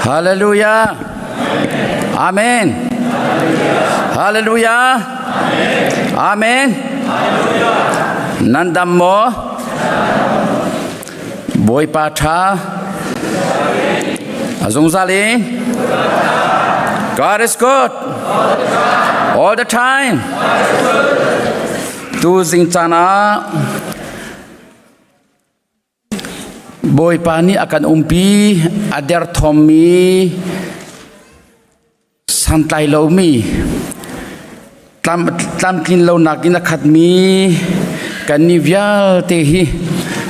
Hallelujah. Amen. Hallelujah. Amen. Nan dam maw? Bawipa ṭha. A zungzal in. God is good. All the time. Tu zing caan ah Bawipa nih a kan umpi, a derthawmmi, santlai lomi, tlamtlin lonak in a khatmi kannih vialte hi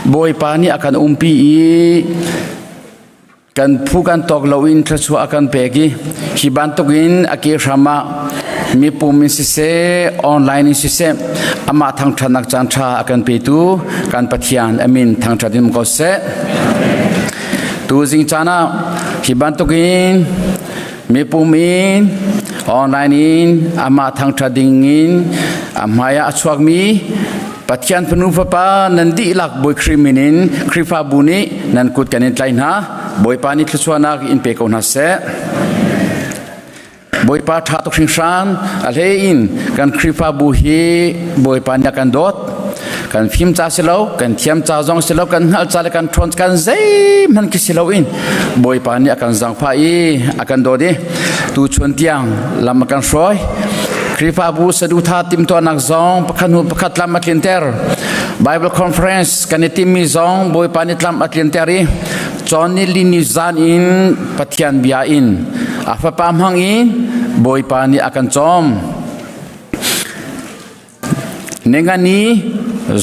Bawipa nih a kan umpi i kan phu kan tawk loin thluachuah a kan pek i hi bantukin a ke hram ah mipum in siseh online in siseh amah thangṭhatnak caan ṭha a kan petu kan Pathian amin thangṭhat in ko seh. Tuzing caan ah hi bantukin mipum in online in amah thangṭhat ding in a hmai ah a chuakmi Pathian fanu fapa nan dihlak Bawi Khrih min in Khrihfabu nih nan kut kan in tlaih hna. Bawipa nih thluachuahnak in pe ko hna seh. Bawipa ṭha tuk hringhran a hlei in kan Khrihfabu hi Bawipa nih a kan dawt. Kan fim ca si lo, kan thiam ca zong si lo, kan hngalh ca le kan ṭhawn kan zeihmanh khi si lo in Bawipa nih a kan zaangfah i a kan dawt i tuchun tiang lam a kan hruai. Khrihfabu saduhthah timhtuahnak zong pakhat hnu pakhat lam a tlinter. Bible conference kan i timmi zong Bawipa nih tlam a tlinter i cawn ni li ni zan in Pathian bia in a fapa hmang in Bawipa nih a kan cawm. Ningani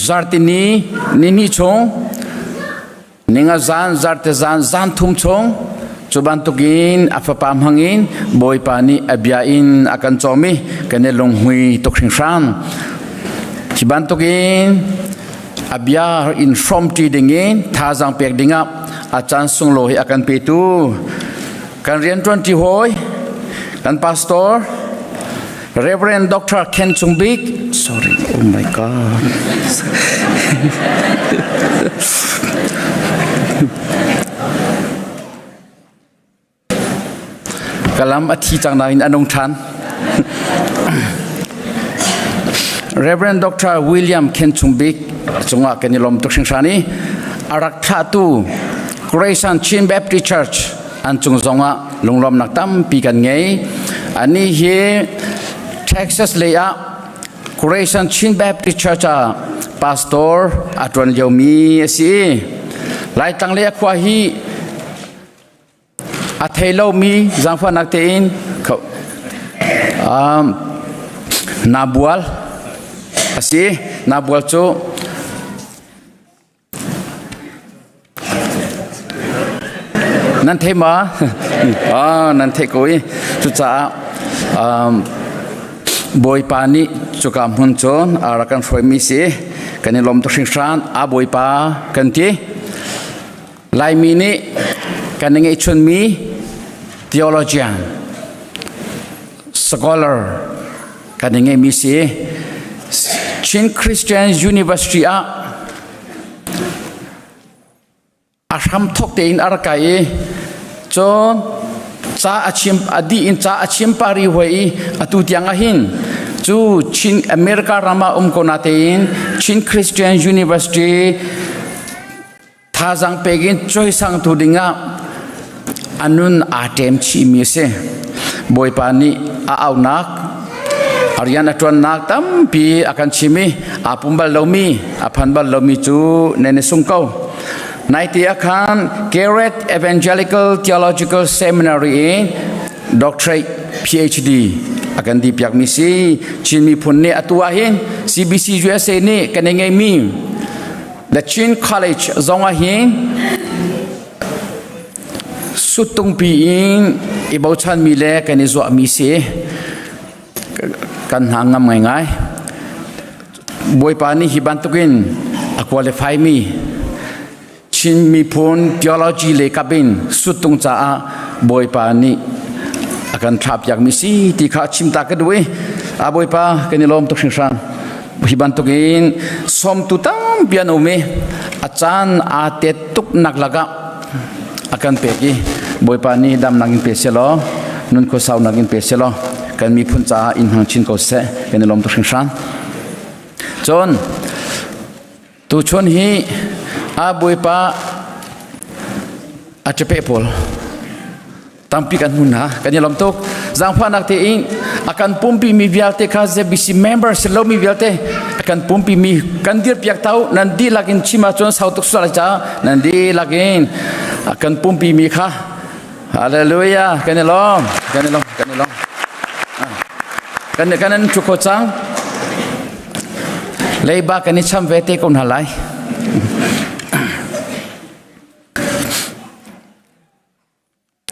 zartini ni hnih chung Ninga zan zarte zan zan thum chung cu bantukin a fapa hmangin Bawipa nih a bia in a kan cawm i kan i lunghmui tuk hringhran. Hi bantukin a bia in hrawmṭi dingin thazaang pek dingah a caan sunglawi hi a kan petu kan rianṭuanṭi hawi kan pastor Reverend Dr. Ken Cung Bik sorry oh my god kalam a thi cang nain a nung ṭhan Reverend Dr. William Ken Cung Bik cungah kan i lawm tuk hringhran i a rak thlahtu Grayson Chin Baptist Church an cung zongah lunglawmnak tampi kan ngei. Ani hi Texas lei ah Grayson Chin Baptist Church ah pastor a ṭuan liomi a si. Laitlang lei a khua hi a thei lomi zaangfahnak tein Nabual a si. Nabual cu Nan thei ma? Ah, nan theih ko i cucaah Bawipa nih cuka hmun cun a rak kan hruaimi si. Kan i lawm tuk hringhran. A Bawipa kan ti. Laimi nih kan i ngeihchunmi theologian, scholar kan i ngeihmi si. Chin Christian University ah a hram thok tein a rak kai i cun ca a chim a dih in ca a chim pari huai i atu tiang ah hin cu Chin America ram ah um ko na tein Chin Christian University thazaang pek in cawisangtu dingah a nun aa ṭem chihmi a si. Bawipa nih a aunak a rian a ṭuannak tampi a kan chim i aa pum bal lomi a phan bal lomi cu nan i sung ko. Naite ah khan Garrett Evangelical Theological Seminary in doctorate PhD a kan di piakmi si. Chin miphun nih atu ah hin CBC USA nih kan i ngeimi The Chin College zong ah hin suttungpi in i bochanmi le kan i zuahmi si kan hna ngam ngaingai. Bawipa nih hi bantukin a qualify mi Chin miphun theology le kap in suttung caah Bawipa nih a kan thlahpiakmi si ti kha chim ta ka duh i a Bawipa kan i lawm tuk hringhran. Hi bantukin sawmtu tampi an um i a caan aa tet tuk nak lakah a kan pek i. Bawipa nih damnak in pe selaw nun khuasaunak in pe selaw kan miphun caah in hmang chin ko seh kan i lawm tuk hringhran. Cun tuchun hi a Bawipa a ṭape pawl tampi kan hmun hna kan i lawm tuk zaangfahnak tein a kan pumpi mi vialte kha ZBC member si lomi vialte a kan pumpi mi kan dirpiak tau nan dihlak in chim ahcun sau tuk sual ca nan dihlak in a kan pumpi mi kha hallelujah kan i lawm kan i lawm kan i lawm kan kan an thu kho cang leiba kan i cham ve te ko hna lai.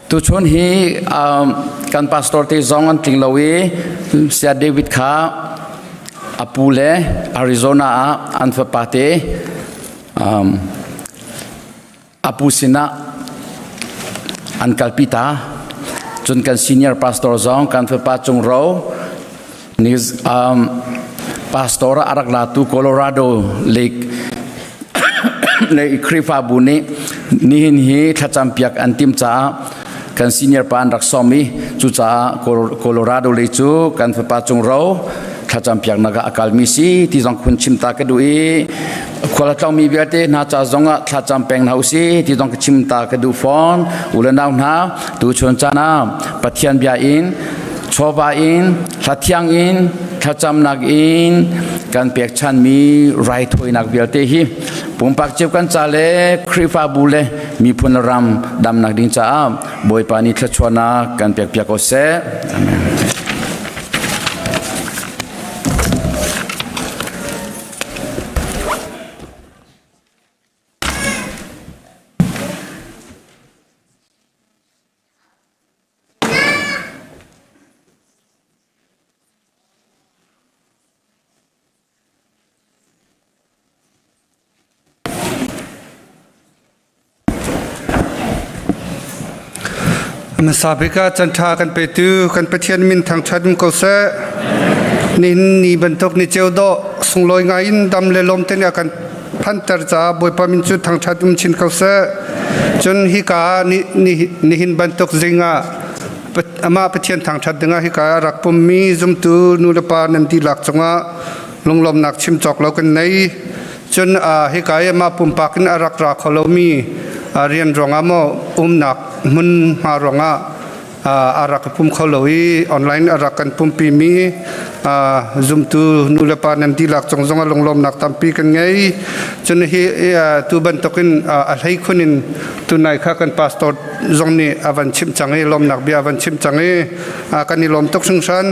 Tuchun hi kan pastor te zong an tling lo i Saya David kha a pu le Arizona ah an fapa te a pu sinah an kalpi ta. Cun kan senior pastor zong kan fapa Cung Ro ni pastor a rak latu Colorado Lake le Khrihfabu nih nihin hi thlacam piak an tim caah kan senior pa an rak sawm i cucaah Colorado lei cu kan fapa Cung Ro thlacam piaknak ah a kalmi si ti zong khun chim ta ka duh i khual a tlawngmi vialte hna ca zong ah thlacam peng hna usih ti zong ka chim ta ka duh fawn. U le nau hna, tuchun caan ah Pathian bia in chawva in hlathiang in thlacamnak in kan pekchanmi raithawinak vialte hi pumpak cio kan ca le Khrihfabu le miphun ram damnak ding caah Bawipa nih thluachuahnak kan pekpiak ko seh. Amen. Hmasa bik ah canṭha kan petu kan Pathian min thangṭhat um ko seh. Nihin ni bantuk ni ceu dawh sunglawi ngai in dam le lawm te nih a kan phanter caah Bawipa min cu thangṭhat um chin ko seh. Cun hika ah nihin bantuk zing ah amah Pathian thangṭhat dingah hika ah rak pummi zumtu nu le pa nan dihlak cungah lunglawmnak chim cawk lo kan nei. Cun hika i amah pumpak in a rak ra kho lomi rian ruangah maw umnak hmunhma ruangah a rak pum kho lo i online a rak kan pumpi mi zumtu nu le pa nan dihlak cung zong ah lunglawmnak tampi kan ngei. Cun hi tu bantukin a hlei khun in tunai kha kan pastor zong nih a van chimh cang i lawmnak bia a van chimh cang i kan i lawm tuk hringhran.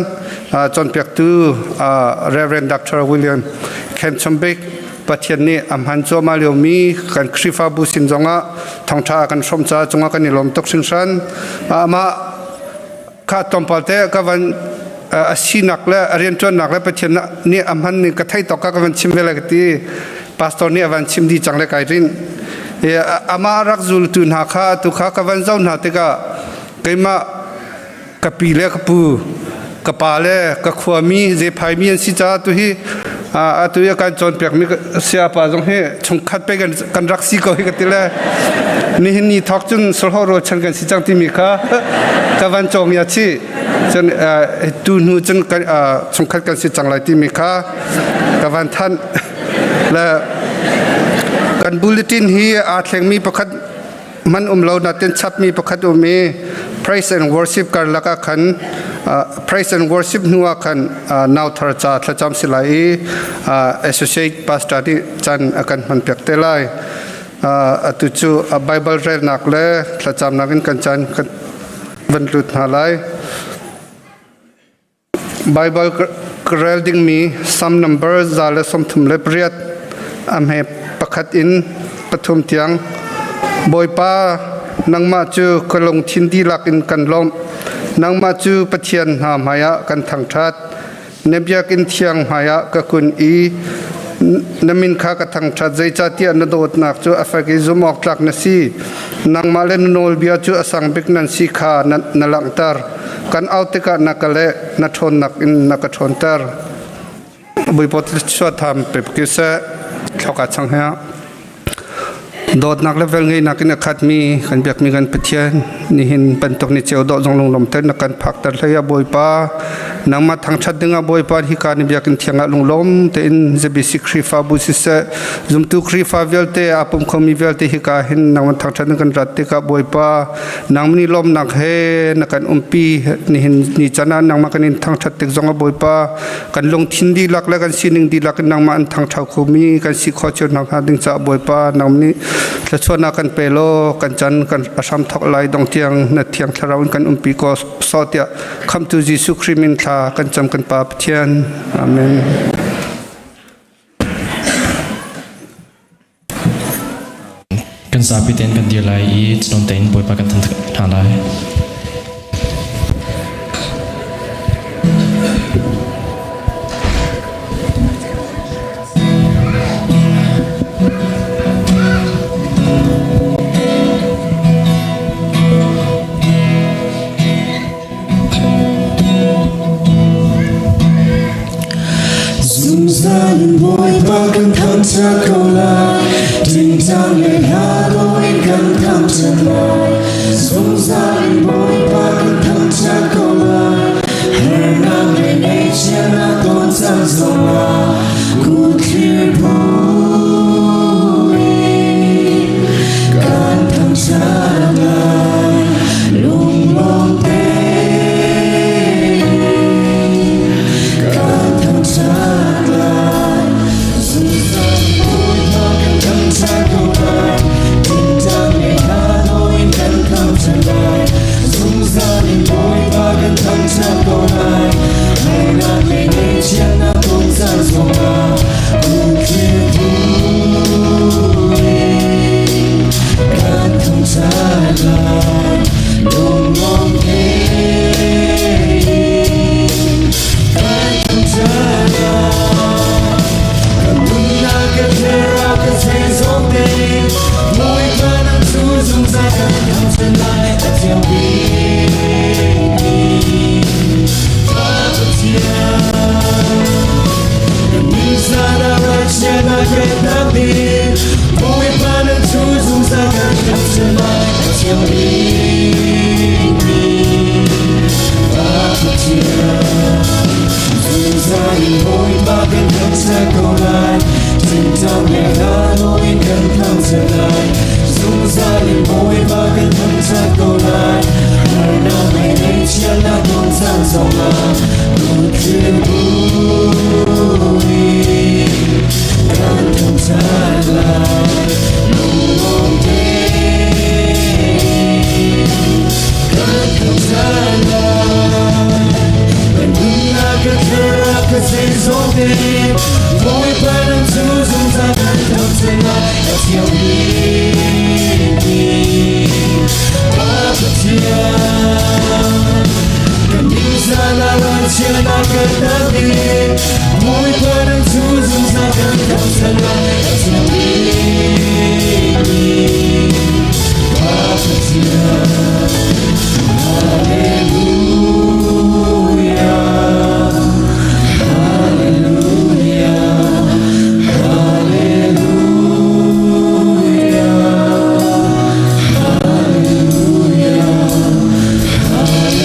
Cawnpiaktu Reverend Dr. William Ken Chambik Pathian nih a hman cuahmah liomi kan Khrihfabu sin zongah thawngṭha a kan hrawmh caah cungah kan i lawm tuk hringhran. Amah kha tlawmpal te ka van a sinak le a rianṭuannak le Pathian nih a hman ning ka thei tawk ka van chim ve lai ka ti. Pastor nih a van chim dih cang le kai rinh. Amah rak zultu hna kha tu kha ka van zoh hna tikah keimah ka pi le ka pu ka pa le ka khuami zephaimi an si caah tuhi atu i kan cawnpiakmi sayapa zong hi chungkhat pe kan rak si ko hi ka ti le nihin ni thawk cun sulho rualchan kan si cang timi kha ka van cawng ya chi cun tu hnu cun chungkhat kan si cang lai timi kha ka van thanh le kan bulletin hi aa thlengmi pakhat man um lo natin chapmi pakhat um i praise and worship karlak ah khan praise and worship hnu ah khan nau thar ca thlacam si lai i associate pastor nih chan a kan hman piak te lai. Atu cu Bible relnak le thlacamnak in kan chan kan van lut hna lai. Baibal ka rel dingmi Salm nambar 138 a hme pakhat in pathum tiang. Bawipa, nangmah cu ka lungthin dihlak in kan lawmh. Nangmah cu Pathian hna hmaiah kan thangṭhat. Na biakinn thiang hmaiah ka kun i na min kha ka thangṭhat, zeicahtiah na dawtnak cu a fek i zumhawktlak na si. Nangmah le na nawlbia cu a sang bik nan si kha na langhter. Kan au tikah na ka leh, na ṭhawnnak in na ka ṭhawnter. Bawipa suatham pe seh, thloka chang he. Dawtnak le velngeihnak in a khatmi kan biakmi kan Pathian. Nihin bantuk ni ceu dawh zong lunglawm ten na kan phakter hlei ah Bawipa nangmah thangṭhat ding ah Bawipa hika ni biakinn thiang ah lunglawm tein ZBC Khrihfabu siseh zumtu Khrihfa vialte aa pum khomi vialte hika hin nangmah thangṭhat in kan rat tikah Bawipa nangmah ni lawmnak he na kan umpi. Nihin ni can ah nangmah kan in thangṭhat tik zong ah Bawipa kan lungthin dihlak le kan sining dihlak in nangmah an thangṭha khomi kan si khawh cio nakhnga ding caah Bawipa nangmah nih thluachuahnak kan pe law kan can kan a hram thawk lai dong tiang na thiang thlarau in kan umpi ko sawh tiah khamtu Jesuh Khrih min thla kan cam kan Pa Pathian. Amen. Kan zapi tein kan dir lai i cun tein Bawipa kan thangṭhat hna lai. Zungzal in Bawipa kan thangṭhat ko lai, tingtang le hla dawh in kan thangṭhat lai. Zungzal in Bawipa kan thangṭhat ko lai, harnak le ngaihchiatnak ton cang zongah kutthlir phu in kan thangṭhat lai. Lunglawm tein kan thangṭhat lai. Zungzal Bawipa kan thangṭhat ko lai. Tingtang le hla dawh in kan thangṭhat lai. Zungzal in Bawipa kan thangṭhat ko lai. Harnak le ngaihchiatnak ton caan zongah kutthlir bu in kan thangṭhat lai. Lunglawm tein kan thangṭhat lai. Kan nunnak ka thlarau ka zeizong tein Bawipa nang cu zungzal kan thangṭhat lai. A thiang bikmi Pa Pathian. Kan nizan ah ralchiatnak retnak ding Bawipa nang cu zungzal kan thangṭhat lai. A thiang bikmi Pa Pathian. Zungzal in Bawipa kan thangṭhat ko lai. Tingtang le hla nawl in kan thangṭhat lai. Zungzal in Bawipa kan thangṭhat ko lai. Harnak le ngaihchiatnak ton caan zongah lungthlir buin kan thangṭhat lai. Lunglawm tein kan thangṭhat lai. Kan nunnak ka thlarau ka zeizong tein Bawipa nang cu zungzal kan thangṭhat lai. A thiang bikmi Pa Pathian. Kan nizan ah ralchiatnak kan dang Bawipa nang cu zungzal kan thangṭhat lai. A thiang bikmi Pa Pathian. Hallelujah. Hallelujah. Hallelujah. Hallelujah. Hallelujah.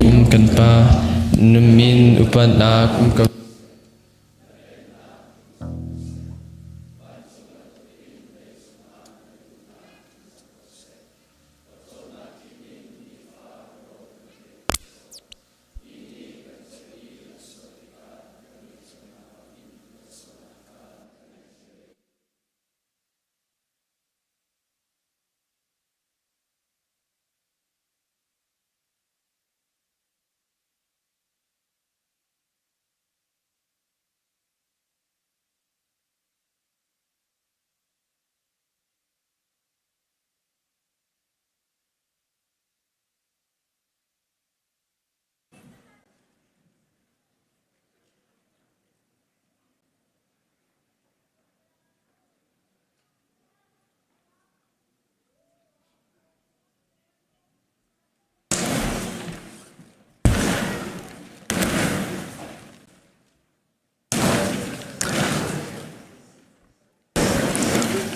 um kan Pa, na min upatnak um ko.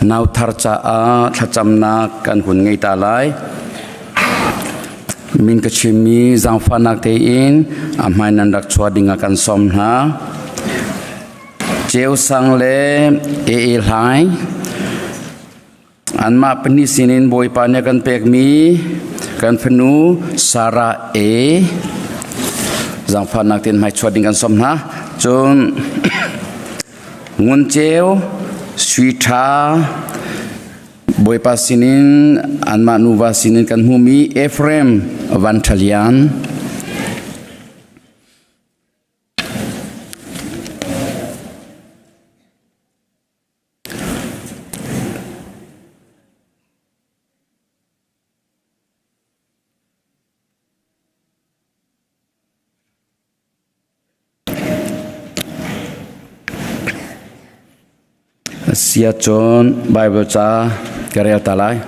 Nauthar caah thlacamnak kan hun ngei ta lai. Min ka chimmi zaangfahnak tein a hmai nan rak chuah ding ah kan sawm hna. Ceu Sang le AA Hlaing anmah pahnih sinin Bawipa nih a kan pekmi kan fanu Sarah A zaangfahnak tein hmai chuah ding kan sawm hna. Cun Ngun Ceu, Sui Ṭha, Bawipa sinin anmah nuva sinin kan hmuhmi Ephraim Van Ṭha Lian, Sia cun Baibal ca ka rel ta lai.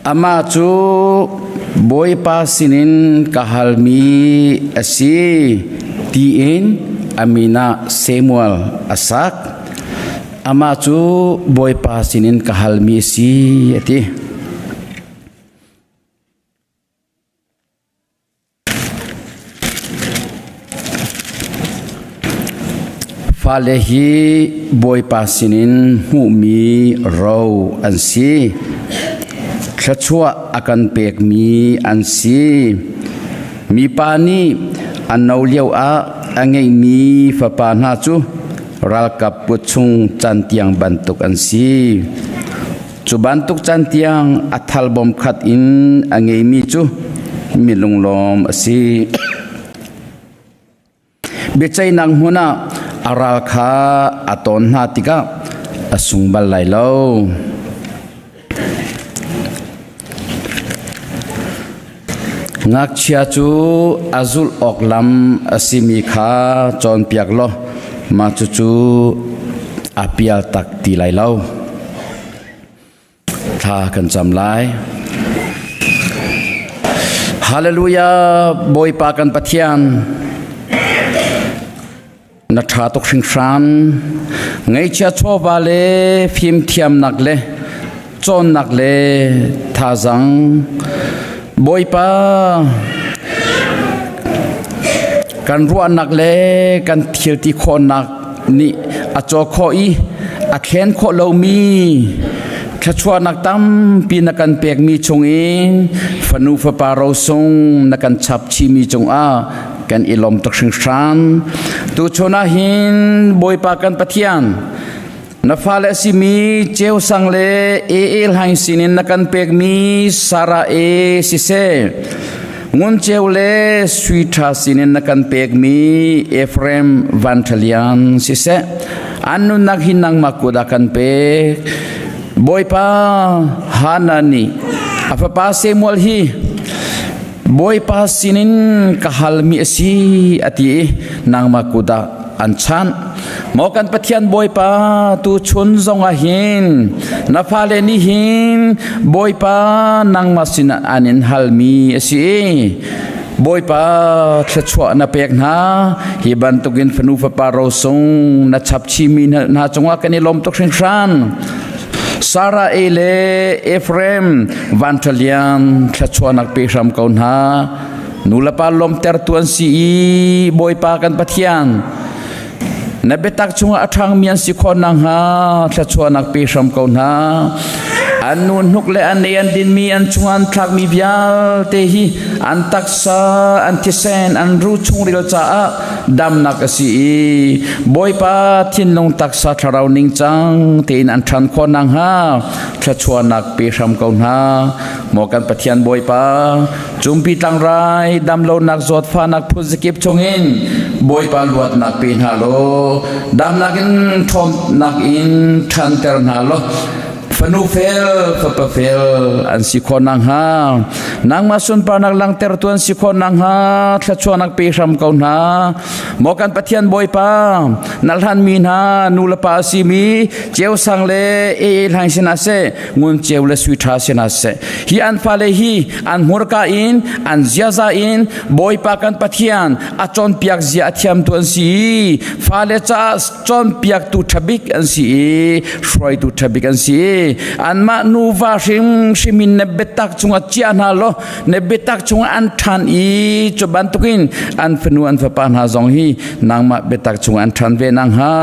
Amah cu Bawipa sinin ka halmi a si tiin a min ah Samuel a sak. Amah cu Bawipa sinin ka halmi a si a ti. Fale hi Bawipa sinin hmuhmi ro an si. Thluachuah a kan pekmi an si. Mipa nih a no lio ah a ngeihmi fapa hna cu ralkap kut chung cantiang bantuk an si. Cu bantuk cantiang a thal bawm khat in a ngeimi cu mi lunglawm a si. Biaceihnak hmun ah a ral kha a tawn hna tikah a sung bal lai lo. Ngakchia cu a zulh awk lam a simi kha cawnpiak law mah cucu a pial tak ti lai lo. Thla kan cam lai. Hallelujah Bawipa kan Pathian na ṭha tuk hringhran ngaihchia chawva le fimthiamnak le cawnnak le thazang Bawipa kan ruahnak le kan thilti khawhnak nih a caw khawh i a thlen khawh lomi thluachuahnak tampi na kan pekmi chungin fanu fapa rosung na kan chap chihmi cungah kan i lawm tuk hringhran. Tuchun ah hin Bawipa kan Pathian na fale a simi Ceu Sang le AA Hlaing sinin na kan pekmi Sarah E siseh Ngun Ceu le Sui Tha sinin na kan pekmi Ephraim Van Tha Lian siseh an nunnak hi nangmah kut ah kan pek. Bawipa Hana nih a fapa Samuel hi Bawipa sinin ka halmi a si a ti i nangmah kut ah an chanh. Maw kan Pathian Bawipa tu chun zongah hin na fale nih hin Bawipa nangmah sinah an in halmi a si i Bawipa thluachuah na pek hna hi bantukin fanu fapa rosung na chap chihmi hna cungah kan i lawm tuk hringhran. Sarah E le Ephraim Vanṭhalian thluachuahnak pe hram ko hna. Nulepa lawmtertu an si i Bawipa kan Pathian na biatak chungah a ṭhangmi an si khawh nakhnga thluachuahnak pe hram ko hna. An nu hnuk le an ei an dinmi an chungah an thlakmi vialte hi an taksa, an thisen, an ruh chungril caah damnak a si i Bawipa thinlung taksa thlarau ningcang tein an ṭhan khawh nakhnga thluachuahnak pe hram ko hna. Maw kan Pathian Bawipa, cumpi tlangrai damlonak zawtfahnak phunzakip chungin Bawipa luatnak pe hna law damnak in ṭhawnnak in ṭhanter hna law fanu fel fapa fel an si khawh nakhnga nangmah sunparnak langhtertu an si khawh nakhnga thluachuahnak pe hram ko hna. Maw kan Pathian Bawipa, na hlanmi hna nu le pa a simi ceu sang le e e hlaing sinah seh ngun ceu le sui ṭha sinah seh hi an fale hi an hmurka in an ziaza in Bawipa kan Pathian a cawnpiak zia a thiamtu an si i fale caah cawnpiaktu ṭhabik an si i hruaitu ṭhabik an si i anmah nuva hrimhrim in na biatak chungah chia hna law na biatak chungah an ṭhan i cu bantukin an fanu an fapa hna zong hi nangmah biatak chungah an ṭhan ve nakhnga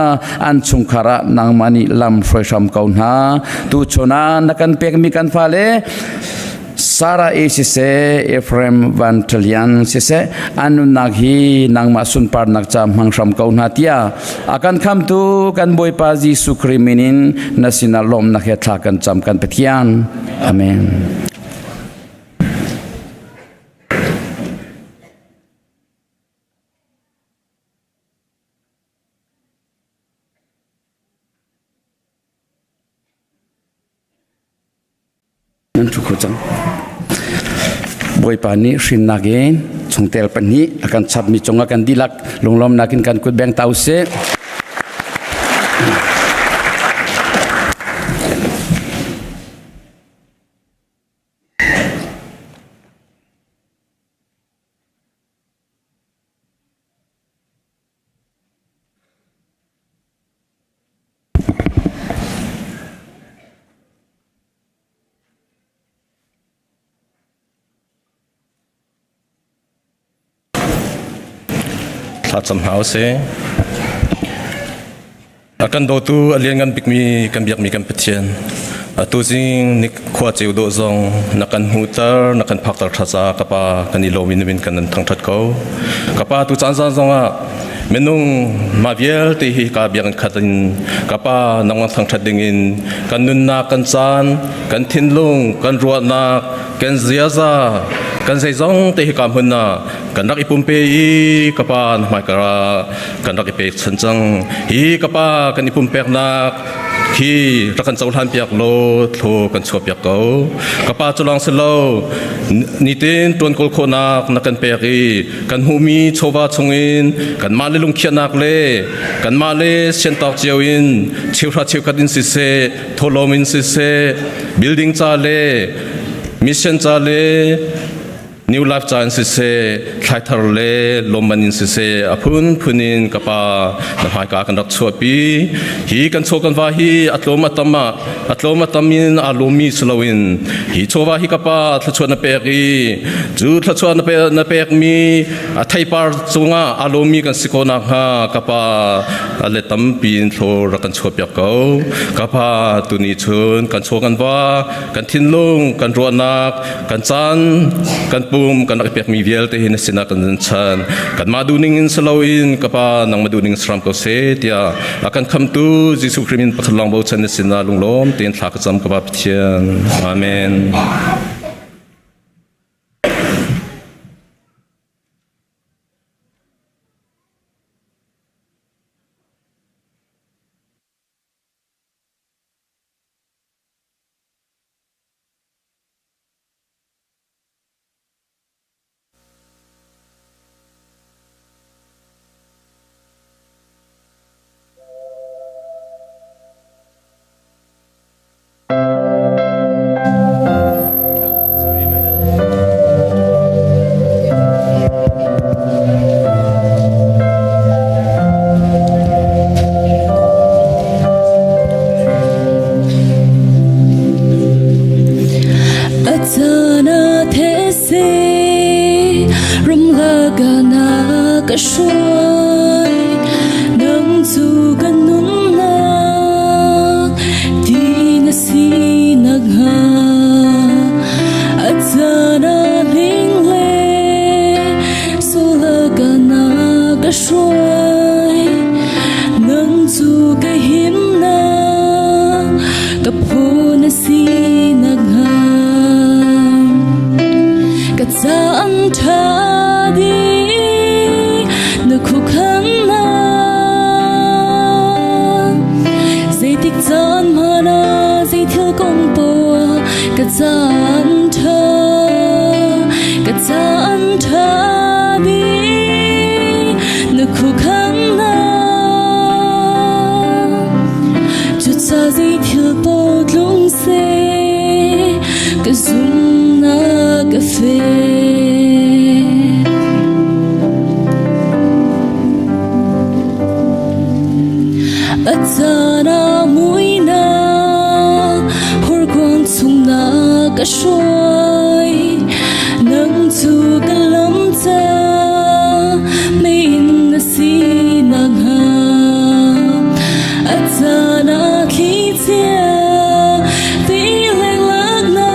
an chungkhar ah nangmah nih lam hruai hram ko hna. Tuchun ah na kan pekmi kan fale Sarah e siseh Ephraim Van Talian siseh an nunnak hi nangmah sunparnak ca hmang hram ko hna tiah a kan khamtu kan Bawipa Jesuh Khrih min in na sinah lawmnak he thla kan cam kan Pathian. Amen. Nan ṭhu kho cang. Bawipa nih hrinnak in chungtel pahnih a kan chapmi cungah kan dihlak lunglawmnak in kan kut beng ta usih. Thlacam hna usih. A kan dawtu a lianngan bikmi kan biakmi kan Pathian atu zing ni khua ceu dawh zong na kan hmuhter na kan phakter tha ca ka pa kan i lawm in min kan nan thangthat ko ka pa tu caan zan zong ah minung mah vialte hi ka biakinn khat in ka pa nangmah thangthat ding in kan nunnak kan caan kan thinlung kan ruahnak kan ziaza kan zeizong te hi ka hmun ah kan rak i pumpe i ka pa na hmaikar ah kan rak i pekchan cang. Hi ka pa kan i pumpeknak hi rak kan cohlan piak law thlo kan chuah piak ko. Ka pa cu lawng si lo nitin tuan kawl khawhnak na kan pek i kan hmuhmi chawva chungin kanmah le lungkhiahnak le kanmah le siantawk cio in cheuhra cheukhat in siseh thawhlawm in siseh building ca le mission ca le New Life ca in siseh, thlaithar le lawmman in siseh, a phunphun in ka pa na hmaika kan rak chuahpi. Hi kan chaw kan va hi a tlawm a tam ah a tlawm a tam in aa lawmmi si loin hi chawva hi ka pa thluachuah na pek i cu thluachuah na, pe, na pekmi a theipar cungah aa lawmmi kan si ko nakhnga ka pa a let tampi in thlaw rak kan chuahpiak ko. Ka pa tuni chun kan chaw kan va kan thinlung kan ruahnak kan caan kan pum kan rak pekmi vialte hi na sinah kan chan kanmah duhning in siloin ka pa nangmah duhning saram ko seh tiah a kan khamtu Jesuh Khrih min pakhat lawng bochan na sinah lunglawm tein thla ka cam ka pa Pathian amen. caan ṭha, ka caan ṭha bik na khuakhannak. Cuca zei thil paoh tlung seh, ka zumhnak a fek. A caan ah muihnak horkuang chung na ka hruai, nang cu ka lam ca meiinn na si nakhnga. A caan ah thlichia ti lenglak na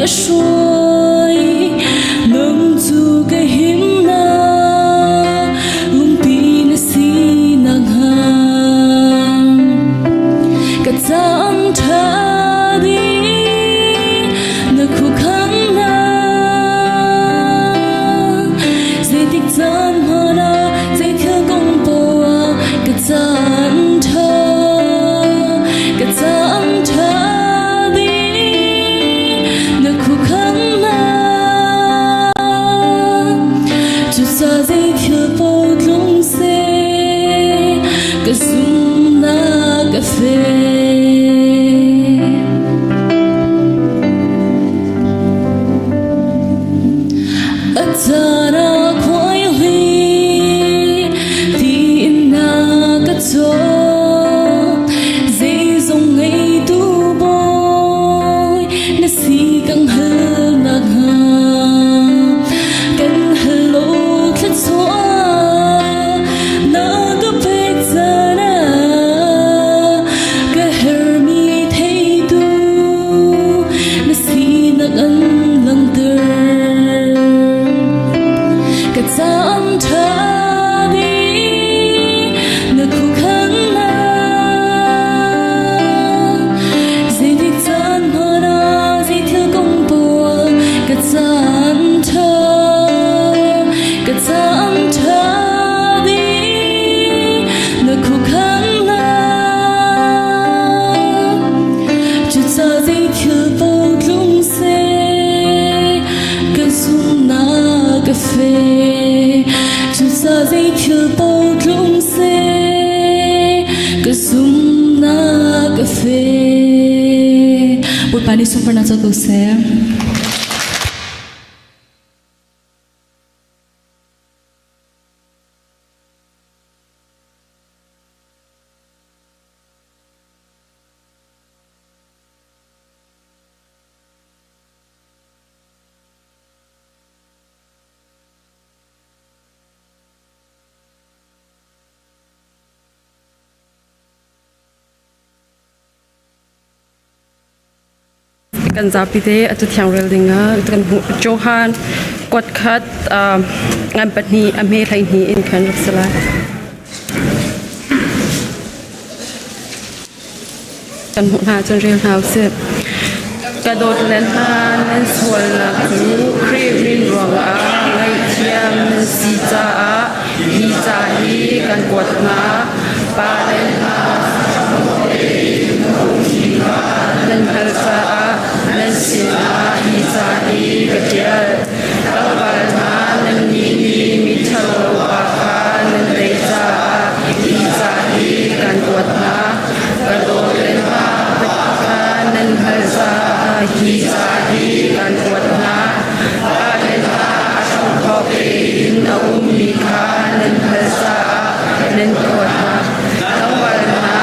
ka hruai, nang cu ka himnak lungpi na si nakhnga. Ka caan ṭha dih na khuakhannak, zeitik caan hmanh ah zei thil kong poah ah ka caan ṭha, ka caan ṭha dih na khuakhannak. Cucaah zei thil paoh tlung seh, ka zumhnak a fek. A caan ah khuaihli tiin na ka cawk, zeizong ngeitu bawi na si kan hal nakhnga. Kan hal lo thluachuah na ka pek caan ah, ka hermi theitu na sinak an langhter. Ka caan ṭha bik na khuakhannak, zeitik caan hmanh ah zei thil kong paoh ka caan ṭha, ka caan ṭha bik na khuakhannak. Cucaah zei thil paoh tlung seh, ka zumhnak a fek. Cucaah zei thil paoh tlung seh, ka zumhnak a fek. Bawipa nih sunparnak co ko seh. Kan zapi te atu thiang rel ding ah kan hmuh Johan kuat khat ngan pahnih a hme hlei hnih in khan rak si lai. Kan hmuh hna cun rel hna usih. Ka dawt le hna, nan sualnak cu Khrih min ruangah ngaihthiam nan si caah hi ca hi kan kuat hna. Pa le hna nan hngalh caah nan sinah hi ca hi ka ṭial. Tlangval hna, nannih nih miṭhalo pa kha nan tei caah hi ca hi kan kuat hna. Ka dawt le hna kha nan hngalh caah hi ca hi kan kuat hna. Pa le hna a hramthawk tein a ummi kha nan hngalh caah nan kuat hna. Tlangval hna,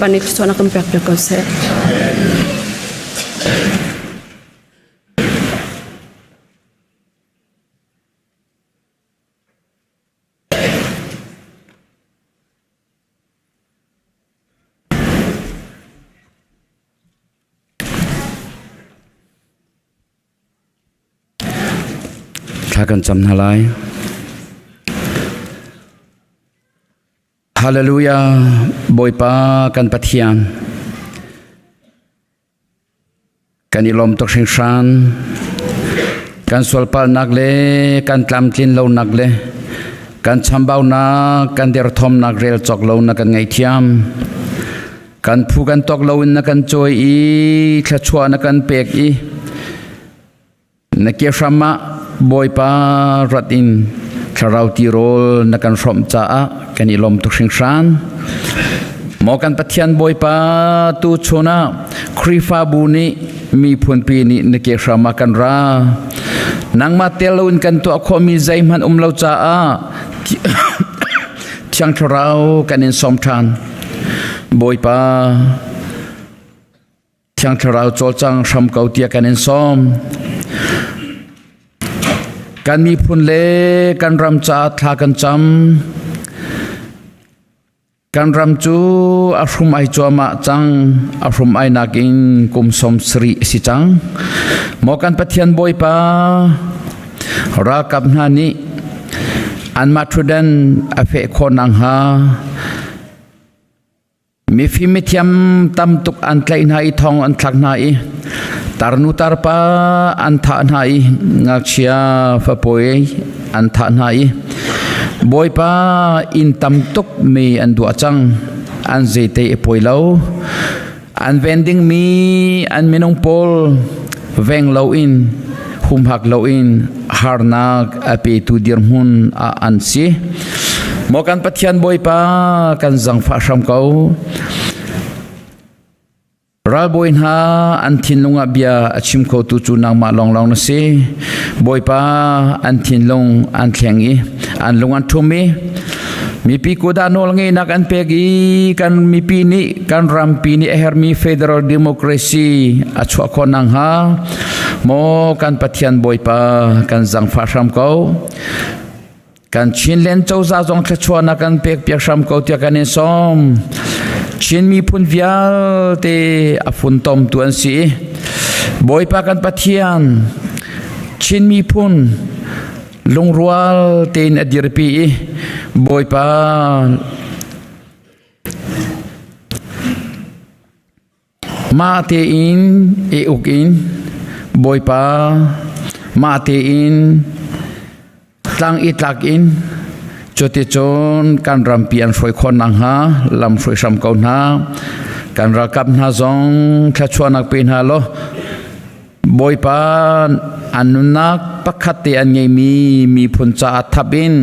Bawipa nih thluachuahnak kan pek piak ko seh. Thla kan cam hna lai. Hallelujah Bawipa kan Pathian kan i lawm tuk hringhran kan sualpalnak le kan tlamtlin lonak le kan chambaunak kan derthawmnak rel cawk lo na kan ngaihthiam kan phu kan tawk loin na kan cawi i thluachuah na kan pek i na ke hram ah Bawipa rat in thlarau tirawl na kan hrawmh caah kan i lawm tuk hringhran maw kan Pathian Bawipa tu chun ah Khrihfabu nih miphunpi nih na ke hram ah kan ra nangmah tel loin kan tuah khawhmi zeihmanh um lo caah Thiang Thlarau kan in sawm ṭhan. Bawipa, Thiang Thlarau cawlcang hram ko tiah kan in sawm. Kan miphun le kan ram caah thla kan cam. Kan ram cu a hrum ai cuahmah cang, a hrum ai nakin kum 70 a si cang. Maw kan Pathian Bawipa, ralkap hna nih anmah ṭhutdan a feh khawh nakhnga mifim mithiam tam tuk an tlaih hna i thong an thlak hna i tarnu tarpa an thah hna i ngakchia fapawi an thah hna i Bawipa inn tam tuk mi an duah cang an zeite i poi lo an ven dingmi an minung pawl veng loin humhak loin harnak a petu dirhmun ah an si maw kan Pathian Bawipa kan zangfah hram ko ralbawi hna an thinlung ah bia a chim khotu cu nangmah lawnglawng na si Bawipa an thinlung an thleng i an lung an ṭhum i mipi kudah nawl ngeihnak an pek i kan mipi nih kan rampi nih a hermi federal democracy a chuah khawh nakhnga maw kan Pathian Bawipa kan zangfah hram ko kan Chinland cozah zong thluachuahnak kan pek piak hram ko tiah kan in sawm Chin miphun vialte a funtomtu an si Bawipa kan Pathian Chin miphun lungrual tein a dirpi i Bawipa mah tein i uk in Bawipa mah tein tlang i tlak in cuticun kan rampi an hruai khawh nakhnga lam hruai hram ko hna kan ralkap hna zong thluachuahnak pe hna law Bawipa an nunnak pakhat te an ngeimi miphun caah thap in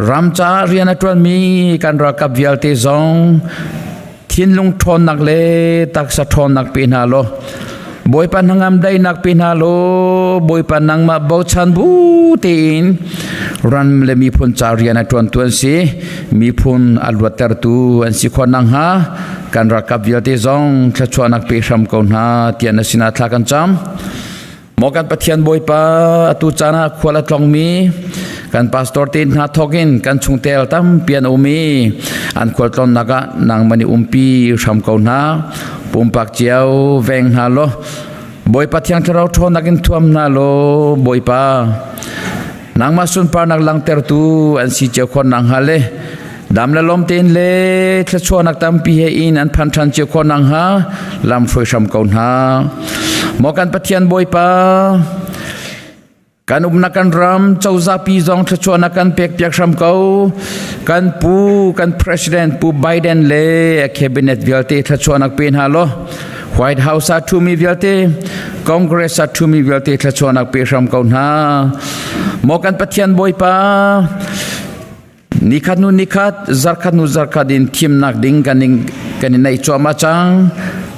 ram caah rian a ṭuanmi kan ralkap vialte zong thinlung ṭhawnnak le taksa ṭhawnnak pe hna law Bawipa hnangam daihnak pe hna law Bawipa nangmah bochan bu tein ram le miphun ca rian a ṭuantu an si miphun a luattertu an si khawh nakhnga kan ralkap vialte zong thluachuahnak pe hram ko hna tiah na sinah thla kan cam maw kan Pathian Bawipa atu caan ah khual a tlongmi kan pastor te hna thawkin kan chungtel tampi an um i an khualtlawnnak ah nangmah nih umpi hram ko hna pumpak cio veng hna law Bawipa Thiang Thlarau ṭhawnnak in thuam hna law Bawipa nangmah sunparnak langhtertu an si cio khawh nakhnga le dam le lawm tein le thluachuahnak tampi he in an phan ṭhan cio khawh nakhnga lam hruai hram ko hna maw kan Pathian Bawipa kan umnak kan ram cozah pi zong thluachuahnak kan pek piak hram ko kan pu kan president pu Biden le a cabinet vialte thluachuahnak pe hna law White House ah ṭhumi vialte Congress ah ṭhumi vialte thluachuahnak pe hram ko hna maw kan Pathian Bawipa nikhat nu nikhat zarkhat nu zarkhat in thimnak ding kan in kan in neih cuahmah cang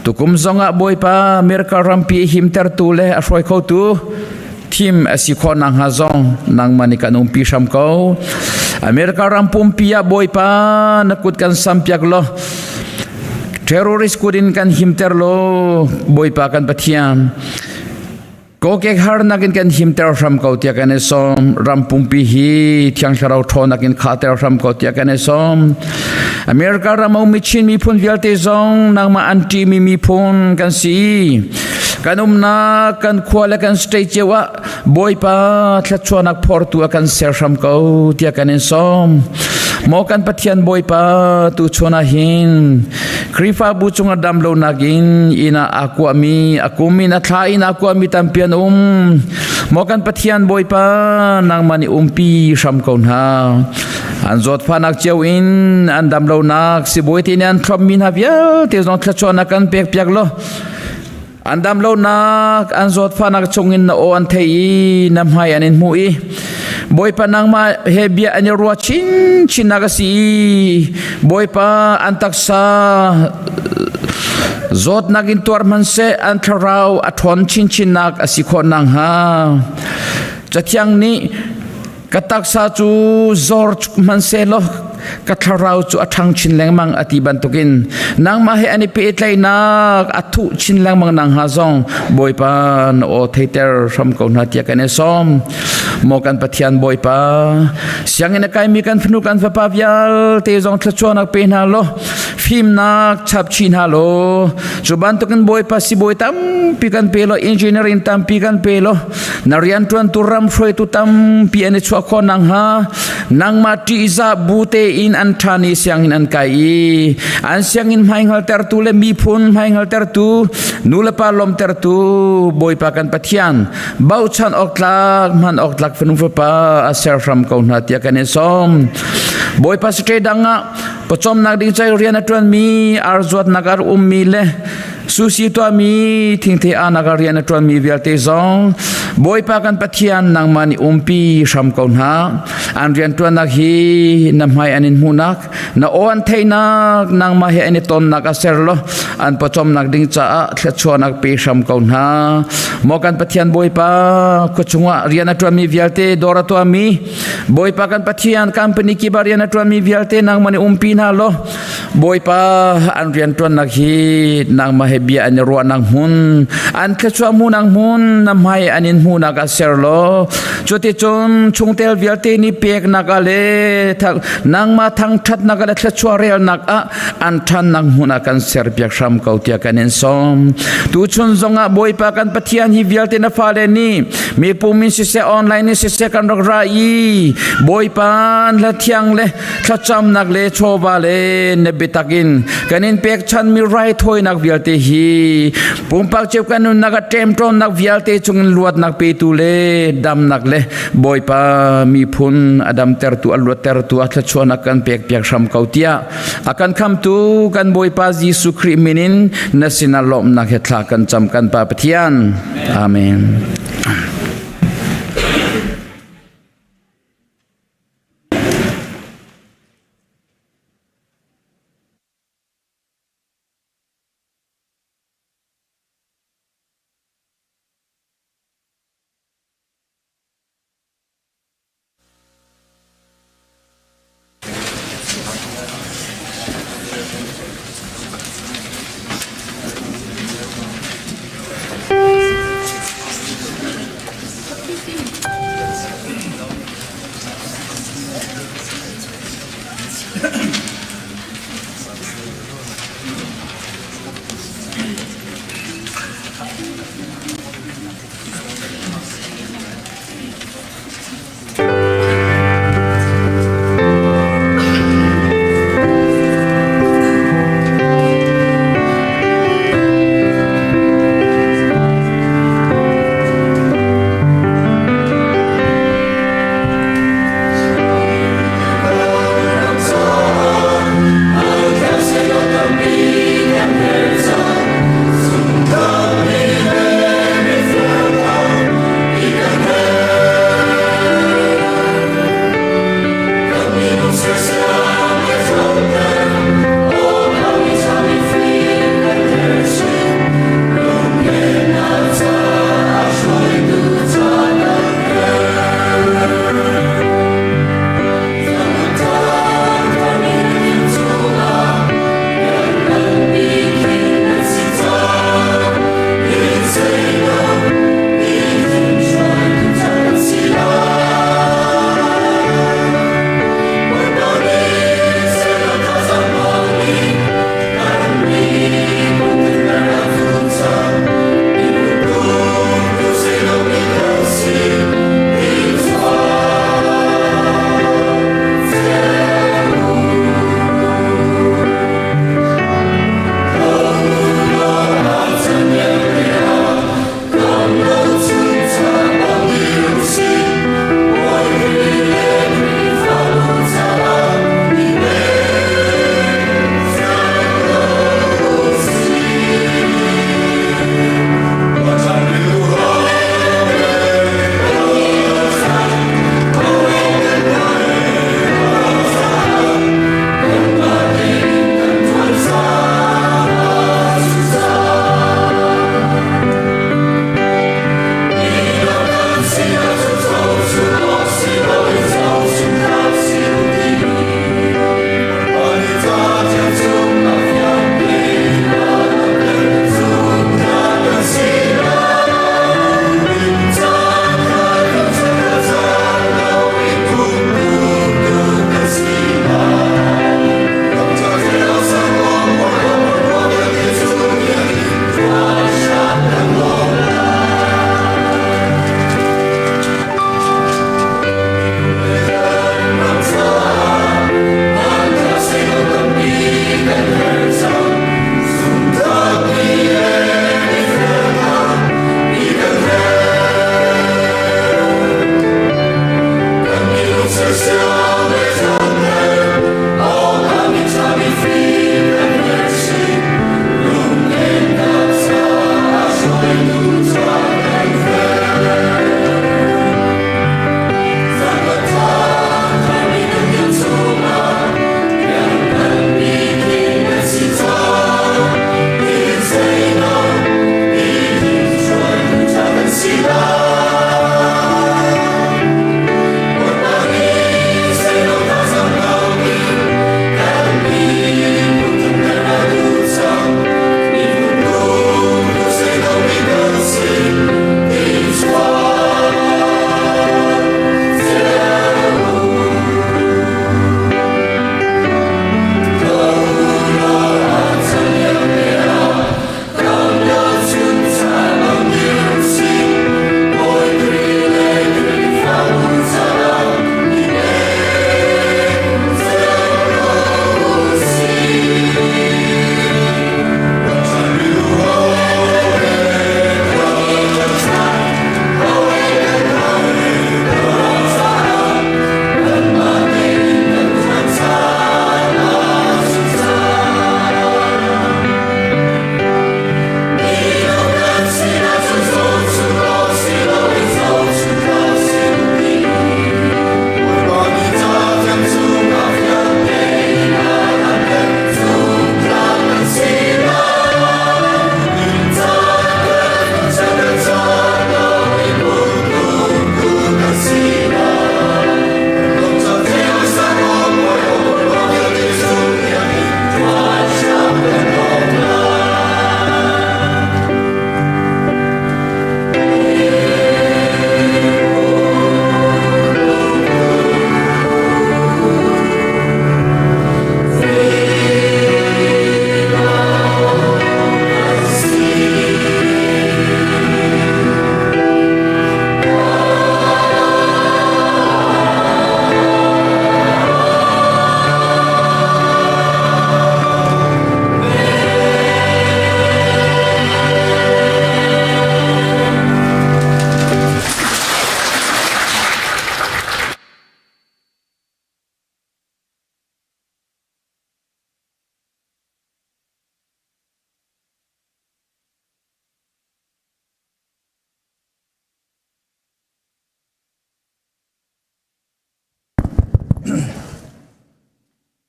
tukum zongah Bawipa America rampi himtertu le a hruai khotu thim a si khawh nakhnga zong nangmah nih kan umpi hram ko America ram pumpi ah Bawipa na kut kan sampiak law. Terrorist kut in kan himter lo Bawipa kan Pathian. Kokek harnak in kan himter hram ko tiah kan i sawm. Ram pumpi hi Thiang Thlarau ṭhawnnak in khahter hram ko tiah kan i sawm. America ram a ummi Chin miphun vialte zong nangmah an ṭihmi miphun kan si. Kan umnak kan khua le kan state cio ah Bawipa thluachuahnak phortu a kan ser hram ko tiah kan in sawm. Maw kan Pathian Bawipa tu chun ah hin Khrihfabu cungah dam lonak in inn ah aa kuahmi a kum in a thla in aa kuahmi tampi an um. Maw kan Pathian Bawipa nangmah nih umpi hram ko hna. An zawtfahnak cio in an dam lonak sibawi te nih an thlopmi hna vialte zong thluachuahnak kan pek piak law An dam lonak, an zawtfahnak chungin na aw an thei i na hmai an in hmuh i Bawipa nangmah he bia an i ruah chinchinnak a si i Bawipa an taksa zawtnak in tuar hmanhseh an thlarau a ṭhawn chinchinnak a si khawh nakhnga Cathiang nih Ka taksa cu zor hmanhsehlaw ka thlarau cu a ṭhang chin lengmang a ti bantukin nangmah he an i pehtlaihnak a thuh chin lengmang nang hnga zong Bawipa na aw theiter hram ko hna tiah kan i sawm. Maw kan Pathian Bawipa, sianginn a kaimi kan fanu kan fapa vialte zong thluachuahnak pe hna law fimnak chap chih hna law cu bantukin Bawipa sibawi tampi kan pe law engineering tampi kan pe law Na rianṭuantu ram hruaitu tampi an i chuah khawh nakhnga nangmah ṭihzah bu tein an ṭhan i sianginn an kai i an sianginn hmaihngaltertu le miphun hmaihngaltertu nulepa lawmtertu Bawipa kan Pathian bochan awk tlak hman awk tlak fanu fapa a ser hram ko hna tiah kan in sawm. Bawipa state dang ah pawcawmnak ding cai rian a ṭuanmi arzuatnak a ummi le Susi tuahmi thingthei anak ah rian a ṭuanmi vialte zong Bawipa kan Pathian nangmah nih umpi hram ko hna. An rianṭuannak hi na hmai an in hmuhnak, na aw an theihnak, nangmah he an i tonnak a ser law an pawcawmnak ding caah thluachuahnak pe hram ko hna. Maw kan Pathian Bawipa, khua chungah rian a ṭuanmi vialte dawr a tuahmi, Bawipa kan Pathian company kip ah rian a ṭuanmi vialte nangmah nih umpi hna law Bawipa an rianṭuannak hi nangmah he bia an i ruahnak hmun an thluachuah hmuhnak hmun na hmai an in hmuhnak ah ser law cuticun chungtel vialte nih peknak ah le nangmah thangṭhatnak ah le thluachuah relnak ah an ṭhannak hmun ah kan serpiak hram ko tiah kan in sawm. Tuchun zongah Bawipa kan Pathian hi vialte na fale nih mipum in siseh online in siseh kan rak ra i Bawipa hla thiang le thlacamnak le chawva le na biatak in kan in pekchanmi raithawinak vialte hi pumpak cio kan nunnak a ṭemṭawnnak vialte chungin luatnak petu le damnak le Bawipa miphun a damtertu a luattertu a thluachuahnak kan pekpiak hram ko tiah a kan khamtu kan Bawipa Jesuh Khrih min in na sinah lawmhnak he thla kan cam kan Pa Pathian. Amen.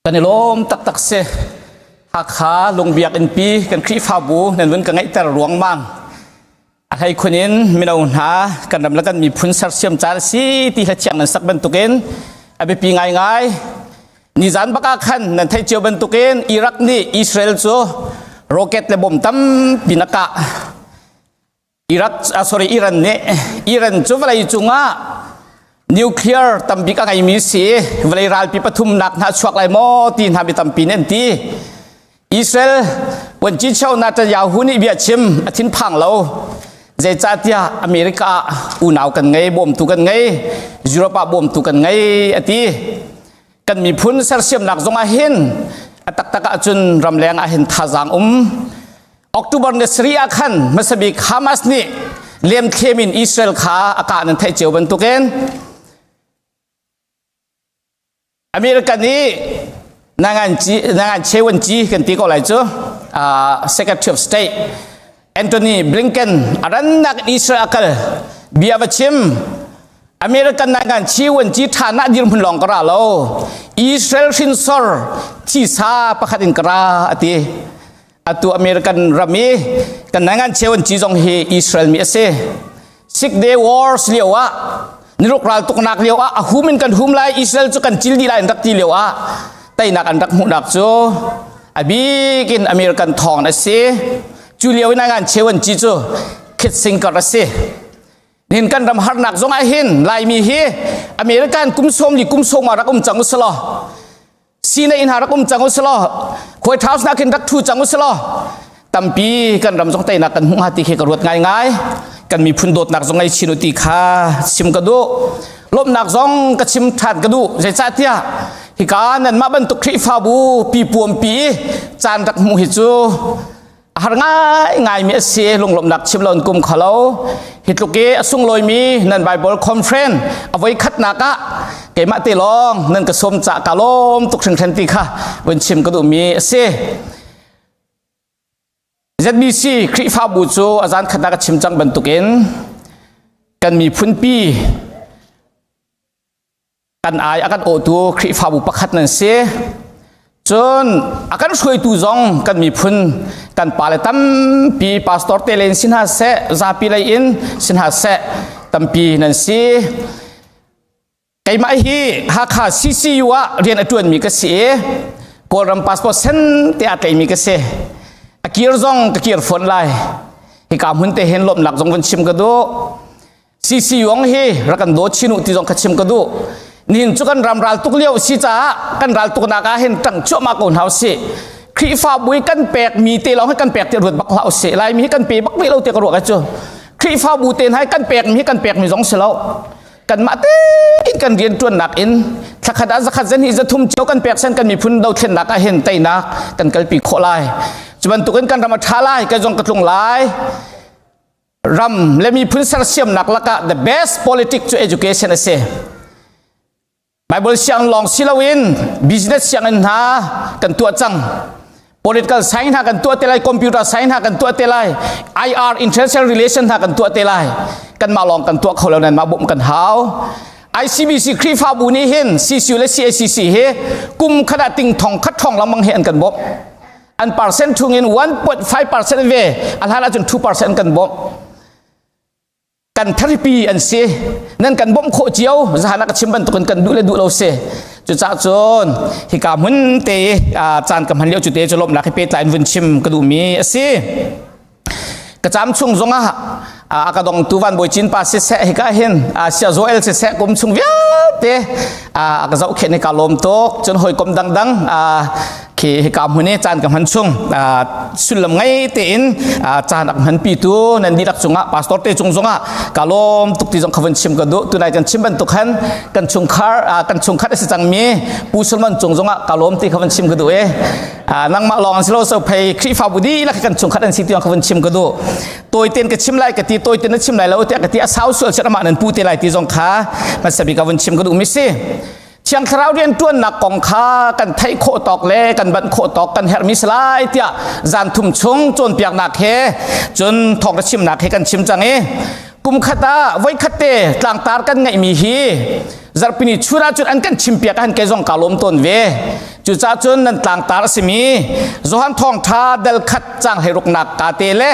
Kan i lawm taktak si. Hakha Lungbiakinn pi kan Khrihfabu nan vun ka ngeihter ruangmang. A hlei khun in mino hna kan ram le kan miphun sersiam caan si ti hla thiang nan sak bantukin a biapi ngaingai. Nizan bak ah khan nan theih cio bantukin Iraq nih Israel cu rocket le bom tampi na kah. Iraq sorry Iran nih Iran cu vawlei cungah nuclear tambik a ngeimi si vawlei ralpi pathumnak hna chuak lai maw ti hna mi tampi nih an ti. Israel vuanci Netanyahu nih bia chim a thinphang lo. Zeicahtiah America ah unau kan ngei, bawmtu kan ngei, Europe ah bawmtu kan ngei a ti. Kan miphun sersiamnak zong ah hin a taktak ahcun ramleng ah hin thazaang um. October ni sarih ah khan hmasabik Hamas nih lemthlem in Israel kha a kah nan theih cio bantukin America nih nangan chewan ci kan ti ko lai cu Secretary of State Antony Blinken a rannak Israel a kal bia va chim. American nangan chiwan ci ṭha na dirhmun lawng ka ra lo, Israel hrinsor thisa pakhat in ka ra ati. Atu American ram i kan nangan chewan ci zong hi Israel mi a si. Six Day Wars lio ah, niruk ral tuknak lio ah, a hum in kan hum lai, Israel cu kan cil dih lai an rak ti lio ah teinak an rak hmuhnak cu a bik in American thawng a si. Cu lio in nangan chewan ci cu Kissinger a si. Nihin kan ram harnak zong ah hin Laimi hi American kum sawm li kum sawm ah rak um cang usalaw, Sinai in rak um cang usalaw, White House nak hin rak thu cang usalaw, tampi kan ram zong teinak kan hmuh hnga ti khi ka ruat ngaingai. Kan miphun dawtnak zong ngei chin u ti kha chim ka duh. Lawmhnak zong ka chim ṭhan ka duh. Zeicahtiah hika nanmah bantuk Khrihfabu pipuam pi caan rak hmuh hi cu a har ngaingaimi a si. Lunglawmhnak chim lo in kum khalo. Hi tluk i a sunglawimi nan Bible conference a voi khatnak ah keimah te lawng nan ka sawm ca ka lawm tuk hringhran ti kha vun chim ka duhmi a si. ZBC Khrihfabu cu a zan khatnak a chim cang bantukin kan miphun pi kan ai a kan awtu Khrihfabu pakhat nan si. Cun a kan hruaitu zong kan miphun kan pale tampi, pastor te len sin hna seh, zapi lei in sin hna seh, tampi nan si. Keimah hi Hakha CCU ah rian a ṭuanmi ka si i Kawlram passport sen te a tlaimi ka si. A kir zong ka kir fawn lai. Hika hmun te hin lawmhnak zong vun chim ka duh. CC Yong hi rak kan daw chin u ti zong kha chim ka duh. Nihin cu kan ram ral tuk lio si caah kan ral tuknak ah hin ṭang cuahmah ko hna usih. Khrihfabu i kan pek mi te lawng hi kan pek ti ruat bak hlah usih. Laimi hi kan pe bak rih lo ti ka ruah ka cu. Khrihfabu te hna hi kan pek mi hi kan pek mi zong si lo. Kanmah tein kan rian ṭuannak in thlakhat ah zakhat zan hi zathum cio kan pek sen kan miphun dothlennak ah hin teinak kan kalpi khawh lai. Cu bantukin kan ram a ṭha lai, kan zong ka tlung lai. Ram le miphun sersiamnak lakah the best politic cu education a si. Bible siang lawng si loin business sianginn hna kan tuah cang. Political science hna kan tuah te lai, computer science hna kan tuah te lai, IR international relation hna kan tuah te lai. Kanmah lawng kan tuah kho lo nan mah bawmh kan hau. ICBC Khrihfabu nih hin CCU le CACC hi kum khat ah ting thong khat thong lengmang hi an kan bawmh. An percent chung in 1.5% ve, a hlan ahcun 2% kan bawmh. Kan therapy an si. Nan kan bawmh khawh cio zahan ah ka chim bantukin kan duh le duh lo si. Cucaah cun hika hmun te caan ka hman lio cu te cu lawmhnak hi pehtlai in vun chim ka duhmi a si. Ka cam chung zongah a ka dongtu Van Bawi Cin pa siseh, hika hin Sia Joel siseh, kum chung vialte a ka zohkhenh i ka lawm tuk. Cun hawikom dangdang khi hika hmun i caan ka hman chung sullam ngei tein caan a hman pitu nan dihlak cungah, pastor te cung zongah ka lawm tuk ti zong kha vun chim ka duh. Tunai kan chim bantuk khan kan chungkhar kan chungkhat a si cangmi Pu Solomon cung zongah ka lawm ti kha vun chim ka duh i nangmah lawng an si lo, so phei Khrihfabu dihlak kan chungkhat an si ti kha vun chim ka duh. Tawiten ka chim lai ka ti, tawiten na chim lai lo tiah ka ti, a sau sual cun amah nan pu te lai ti zong kha hmasa bik ka vun chim ka duh mi si. Thiang Thlarau rianṭuannak kong kha kan theih khawh tawk le kan banh khawh tawk kan herhmi si lai tiah zan thum chung cawnpiaknak he cun thawngṭha chimnak he kan chim cang i kum khat ah voikhat te tlangtar kan ngeihmi hi. Zarhpini chun ahcun an kan chimpiak han kei zong ka lawm tawn ve. Cucaah cun nan tlangtar a simi Johan Thawngṭha dal khat caang hleiruknak ka te le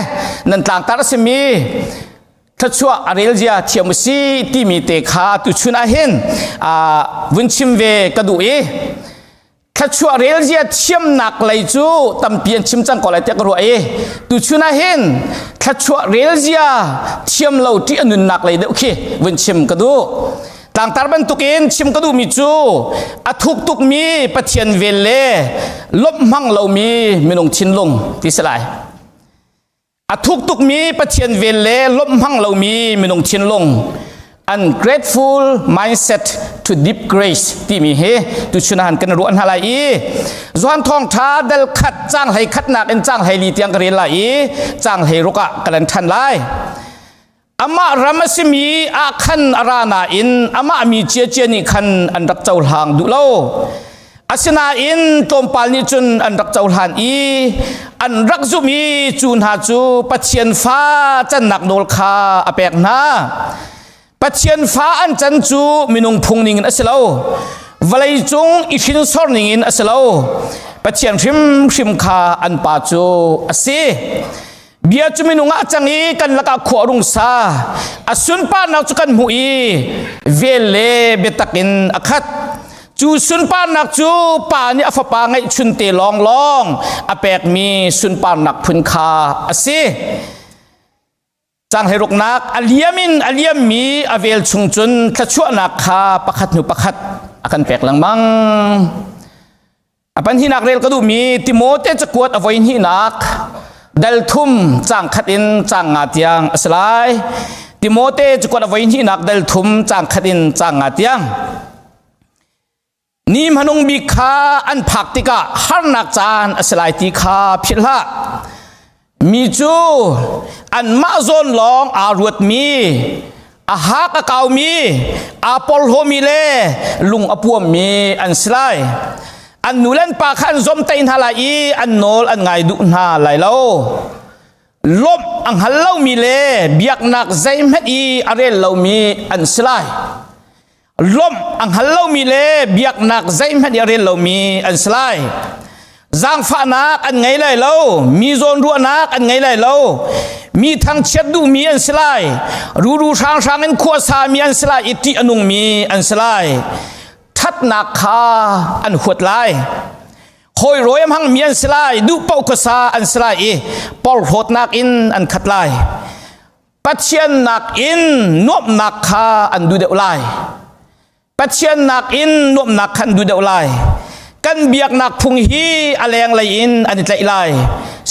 nan tlangtar a simi thluachuah a rel zia thiam u si timi te kha tuchun ah hin vun chim ve ka duh i thluachuah rel zia thiamnak lei cu tampi an chim cang ko lai tiah ka ruah i tuchun ah hin thluachuah rel zia thiam lo ṭih a nunnak lei deuh khi vun chim ka duh. Tlangtar bantukin chim ka duhmi cu a thuk tukmi Pathian vel le lawmh hmang lomi minung thinlung ti si lai. A thuk tukmi Pathian vel le lawmh hmang lomi minung thinlung ungrateful mindset to deep grace timi hi tuchun ah kan ruah hna lai i Johan thawngtha dal khat cang hlei khatnak in cang hlei li tiang ka rel lai i cang hlei ruk ah ka lan than lai. Amah ram a simi ah khan a ra nain amah mi ciacia nih khan an rak cohlang duh lo. Asinain tlawmpal nih cun an rak cohlan i an rak zumh i cu hna cu Pathian fa cannak nawl kha a pek hna. Pathian fa an can cu minung phung ningin a si lo. Vawlei cung i hrinsor ningin a si lo. Pathian hrimhrim kha an pa cu a si. Bia cu minung ah a cang i kan lakah khua a rung sa. A sunparnak cu kan hmuh i vel le biatak in a khat. Cu sunparnak cu pa nih a fapa ngeihchun te lawnglawng a pekmi sunparnak phun kha a si. Cang hleiruknak a liam in a liammi a vel chung cun thluachuahnak kha pakhat hnu pakhat a kan pek lengmang. A panhihnak rel ka duhmi Timote cakuat a voihnihnak dal thum caang khat in caang nga tiang a si lai. Timote cakuat a voihnihnak dal thum caang khat in caang nga tiang. Ni hmanung bik kha an phak tikah harnak caan a si lai ti kha philh hlah. Mi cu anmah zawn lawng aa ruatmi, a hak a kaumi, aa porhlawmi le lung a puammi an si lai. An nu le an pa kha an zomtaih hna lai i an nawl an ngai duh hna lai lo. Lawmh a hngal lomi le biaknak zeihmanh i a rel lomi an si lai. Lawmh a hngal lomi le biaknak zeihmanh i a rel lomi an si lai. Zaangfahnak an ngei lai lo, mi zawnruahnak an ngei lai lo, mi thangchiat duhmi an si lai, ruru hranghrang in khuasami an si lai i ṭih a nungmi an si lai. Ṭhatnak kha an huat lai. Hawi rawi a hmangmi an si lai, duh paoh khuasa an si lai i porhlawtnak in an khat lai. Pathian nakin nuamhnak kha an duh deuh lai. Pathian nakin nuamhnak kha an duh deuh lai. Kan biaknak phung hi a lenglei in an i tlaih lai.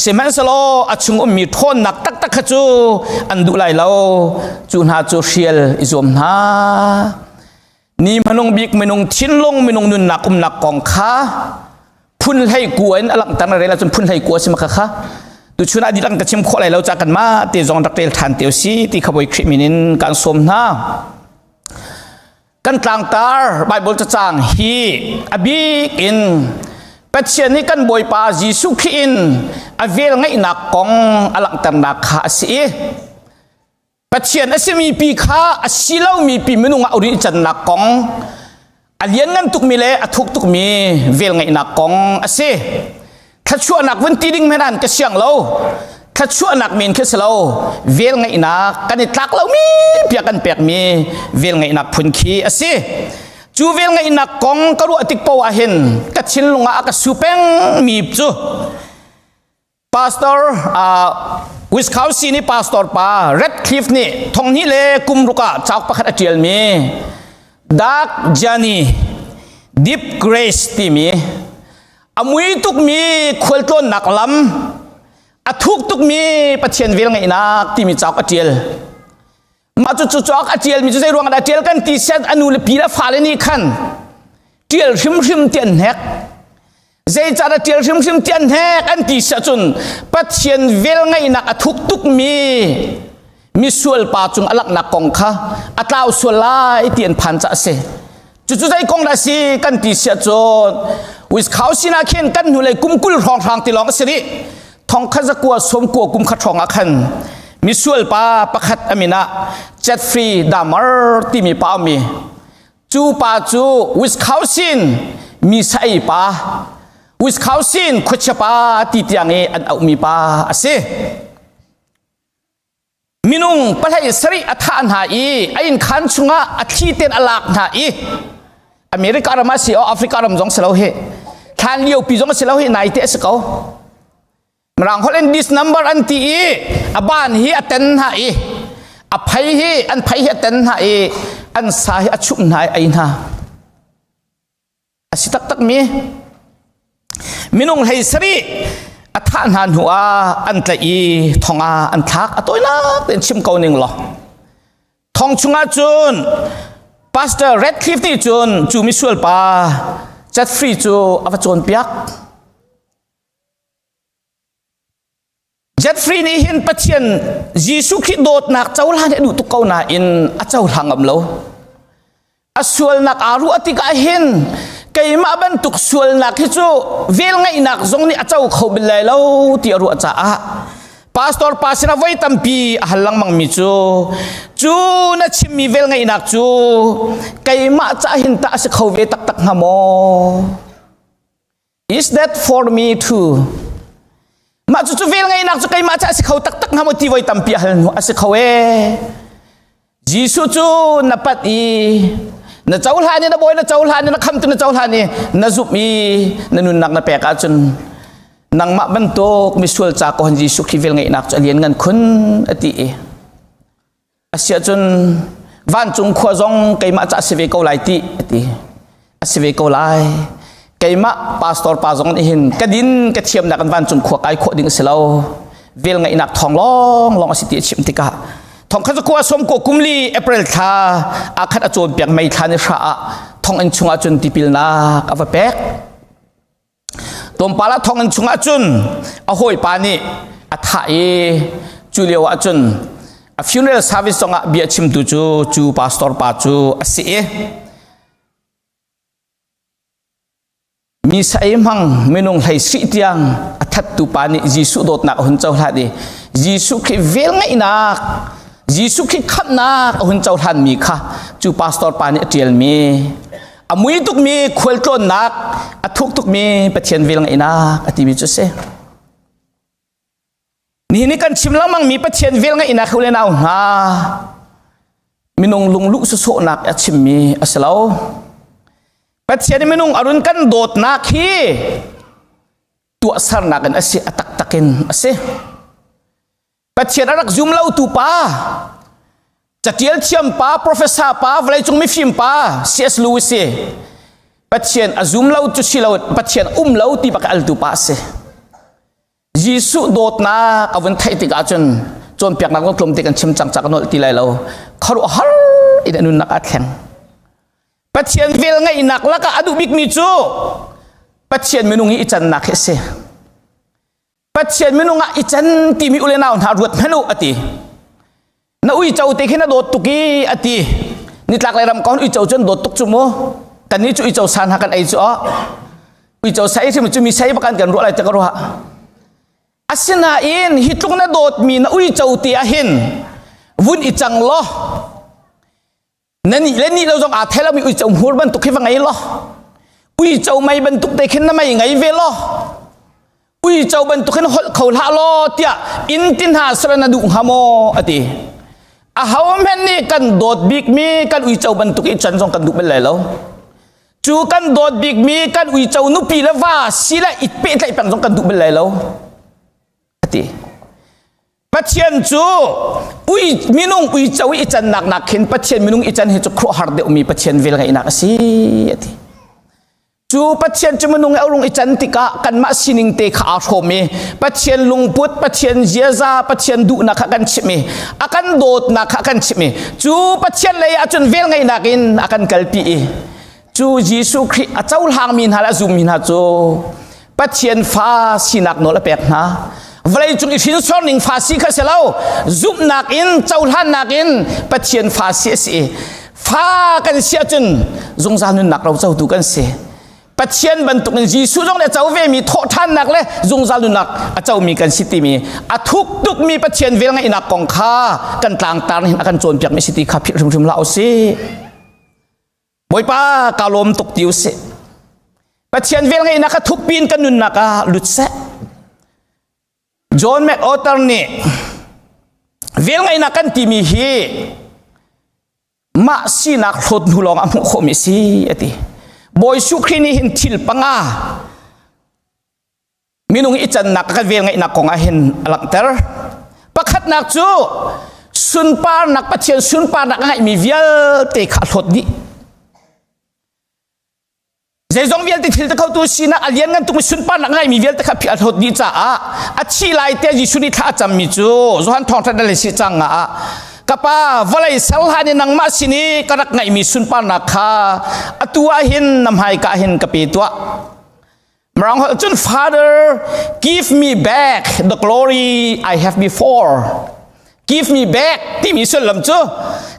Sihmanhsehlaw a chung ummi ṭhawnnak taktak kha cu an duh lai lo. Cu hna cu hrial i zuam hna. Ni hmanung bik minung thinlung minung nunnak umnak kong kha phun hlei kua in a langhter na rel ahcun phun hlei kua si ma kha kha tuchun ah dilang ka chim khawh lai lo ca kan mah te zong rak rel than te si ti kha Bawi Khrih min in kan sawm hna. Kan tlangtar Bible cacang hi a bik in Pathian nih kan Bawipa Jesuh Khrih in a vel ngeihnak kong a langhternak kha a si i Pathian a simi pi kha a si lomi pi minung ah uri cannak kong a lianngan tukmi le a thuk tukmi velngeihnak kong a si. Thluachuahnak vun ti ding hmenan ka siang lo. Thluachuahnak men khi si lo. Velngeihnak kan i tlak lomi pia kan pekmi velngeihnak phun khi a si. Cu velngeihnak kong ka ruah tik poah ah hin ka thinlung ah a ka su pengmi cu Pastor Wisconsin i pastor pa Radcliffe nih thonghnih le kum ruk ah cauk pakhat a ṭialmi Dark Journey Deep Grace timi a mui tukmi khualtlawnnak lam a thuk tukmi Pathian velngeihnak timi cauk a ṭial. Mah cu cu cauk a ṭialmi cu zei ruangah dah a ṭial kan ti sian a nu le pi le fale nih khan ṭial hrimhrim ti an hnek. Zeicahdah ṭial hrimhrim ti an hnek an ti siah cun Pathian velngeihnak a thuk tukmi misual pa cung a langhnak kong kha a tlau sual lai ti an phan caah a si. Cucu zei kong dah si kan ti siah cun Wisconsin ah khin kan hnulei kum 20 hrawnghrang ti lawng a si rih. Thongkhat zakua sawmkua kum khat hrawng ah khan misual pa pakhat a min ah Jeffrey Dahmer timi pa a um i. Cu pa cu Wisconsin mi sa-ei pa, Wisconsin khuachia pa ti tiang i an auhmi pa a si. Minung pahlei sarih a thah hna i a innkhan chungah a thli ten a lak hna i America ram ah si o Africa ram zong si lo hi thlan lio pi zong si lo hi nai te a si ko. Mirang holh in this number an ti i a ban hi a ten hna i a phei hi an phei hi a ten hna i an sa hi a chumh hna i ei hna. A si taktak mi minung hlei sarih a thah hna hnu ah an tlaih i thong ah an thlak. A tawinak tein chim ko ning law thong chungah cun Pastor Radcliffe nih cun cu misual pa Jeffrey cu a va cawnpiak. Jeffrey nih hin Pathian Jesuh Khrih dawtnak cohlan hi a duh tuk ko nain a cohlang ngam lo. A sualnak aa ruah tikah hin keimah bantuk sualnak hi cu velngeihnak zong nih a co kho bal lai lo ti a ruah caah pastor pa sinah voi tampi a hal lengmang mi cu cu na chimmi velngeihnak cu keimah cah hin tah a si kho ve taktak hnga maw? Is that for me too? Mah cu cu vel ngeihnak cu keimah cu a si kho taktak hnga maw ti voi tampi a hal hnu a si kho ee. Jesuh cu na pat i na cohlan i na bawi na cohlan i na khamtu na cohlan i na zumh i na nunnak na pek ahcun nangmah bantuk misual ca ko han Jesuh Khrih vel ngeihnak cu a lian ngan khun a ti i Asiahcun vancung khua zong keimah ca a si ve ko lai ti a ti. A si ve ko lai. Keimah pastor pa zong nih hin ka din ka thiamnak in vancung khua kai khawh ding a si lo. Vel ngaihnak thawng lawng lawng a si ti a chim tikah thong khat khua som ko kumli April thla a khat a cawnpiak mei thla ni hra ah thonginn chungah cun tipilnak a va pek. Tlawmpal ah thonginn chungah cun a hawipa nih a thah i cu lio ah cun a funeral service zongah bia chimtu cu cu pastor pa cu a si i mi sa ei hmang minung hlei sih tiang a thattu pa nih Jesuh dawtnak a hun cohlan i Jesuh Khrih velngeihnak Jesuh Khrih khamhnak a hun cohlanmi kha cu pastor pa nih a ṭialmi a mui tukmi khualtlawnnak a thuk tukmi Pathian vel ngeihnak a timi cu a si. Nihin ni kan chim lengmangmi Pathian vel ngeihnak hi le nau hna minung lungluh sawsawhnak a chimmi a si lo. Pathian minung a run kan dawtnak hi tuahsernak in a si a taktak in a si. Pathian a rak zum lo tu pa catial thiam pa professor pa vawleicung mifim pa C.S. Lewis si Pathian a zum lo cu si lo Pathian um lo ti bak al tu pa si Jesuh dawtnak a vun theih tikah cun cawnpiaknak zong tlawmte kan chim cang cak nolh ti lai lo khuaruahhar in a nunnak aa thleng Pathian vel ngeihnak lakah a duh bikmi cu Pathian minung i i cannak hi a si Pathian minung ah i can timi ule nau hna ruat hmanh u a ti. Na uico te khi na dawt tuk i a ti. Nitlak lei ram kon uico cu an dawt tuk cu mu. Kan nih cu uico sa hna kan ei cu oh. Uico sa ei hrim cu mi sei bakan kan ruah lai te ka ruah. Asinain hi tluk na dawtmi na uico te ah hin vun i cang law na nih le nih lo zong aa thei lomi uico hmur bantuk khi va ngei law uico mei bantuk te khin na mei ngei ve law uico bantuk hin holh kho hlah law tiah inn tin hna sara na duh hnga maw a ti aho hmenh nih kan dawt bikmi kan uico bantuk i can zong kan duh bal lai lo cu kan dawt bikmi kan uico nupi le va si le i pehtlaih peng zong kan duh bal lai lo a ti Pathian cu ui minung uico i cannak nak khin Pathian minung i can hi cu khuahar deuhmi Pathian vel ngeihnak a si a ti. Cu Pathian cu minung i a i can tikah kanmah sining te kha aa hrawm i Pathian lungput, Pathian ziaza, Pathian duhnak kha kan chimh i a kan dawtnak kha kan chimh i cu Pathian lei ah cun vel ngeihnak in a kan kalpi i cu Jesuh Khrih a cohlangmi hna le a zummi hna cu Pathian fa sinak nawl a pek hna. Vawleicung i hrinsor ning fa si kha si lo, zumhnak in cohlannak in Pathian fa si a si. Fa kan si ahcun zungzal nunnak ro cotu kan si. Pathian bantukin Jesuh zong nih a co vemi thawhṭhannak le zungzal nunnak a comi kan si timi a thuk tukmi Pathian velngeihnak kong kha kan tlangtar nih a kan cawnpiakmi si ti kha philh hrimhrim hlah u sih. Bawipa ka lawm tuk ti usih. Pathian vel ngeihnak kha thukpi in kan nunnak ah lut seh. John MacArthur nih vel ngeihnak kan timi hi mah sinak hlawt hnu lawng ah hmuh khawhmi a si a ti. Bawi Jesuh Khrih nih hin thil panga minung i cannak kan vel ngeihnak kong ah hin a langhter. Pakhatnak cu sunparnak Pathian sunparnak a ngeihmi vialte kha a hlawt dih. Zeizong vialte thil te khotu sinak a lian ngan tukmi sunparnak a ngeihmi vialte kha a hlawt dih caah a thi lai te Jesuh nih thla a cammi cu Johan thawngṭha dal si cang ah ka pa vawlei ser hlan in nangmah sin i ka rak ngeihmi sunparnak kha atu ah hin na hmaika hin ka pe tuah. Mirang holh cun Father, give me back the glory I have before. Give me back timi sullam cu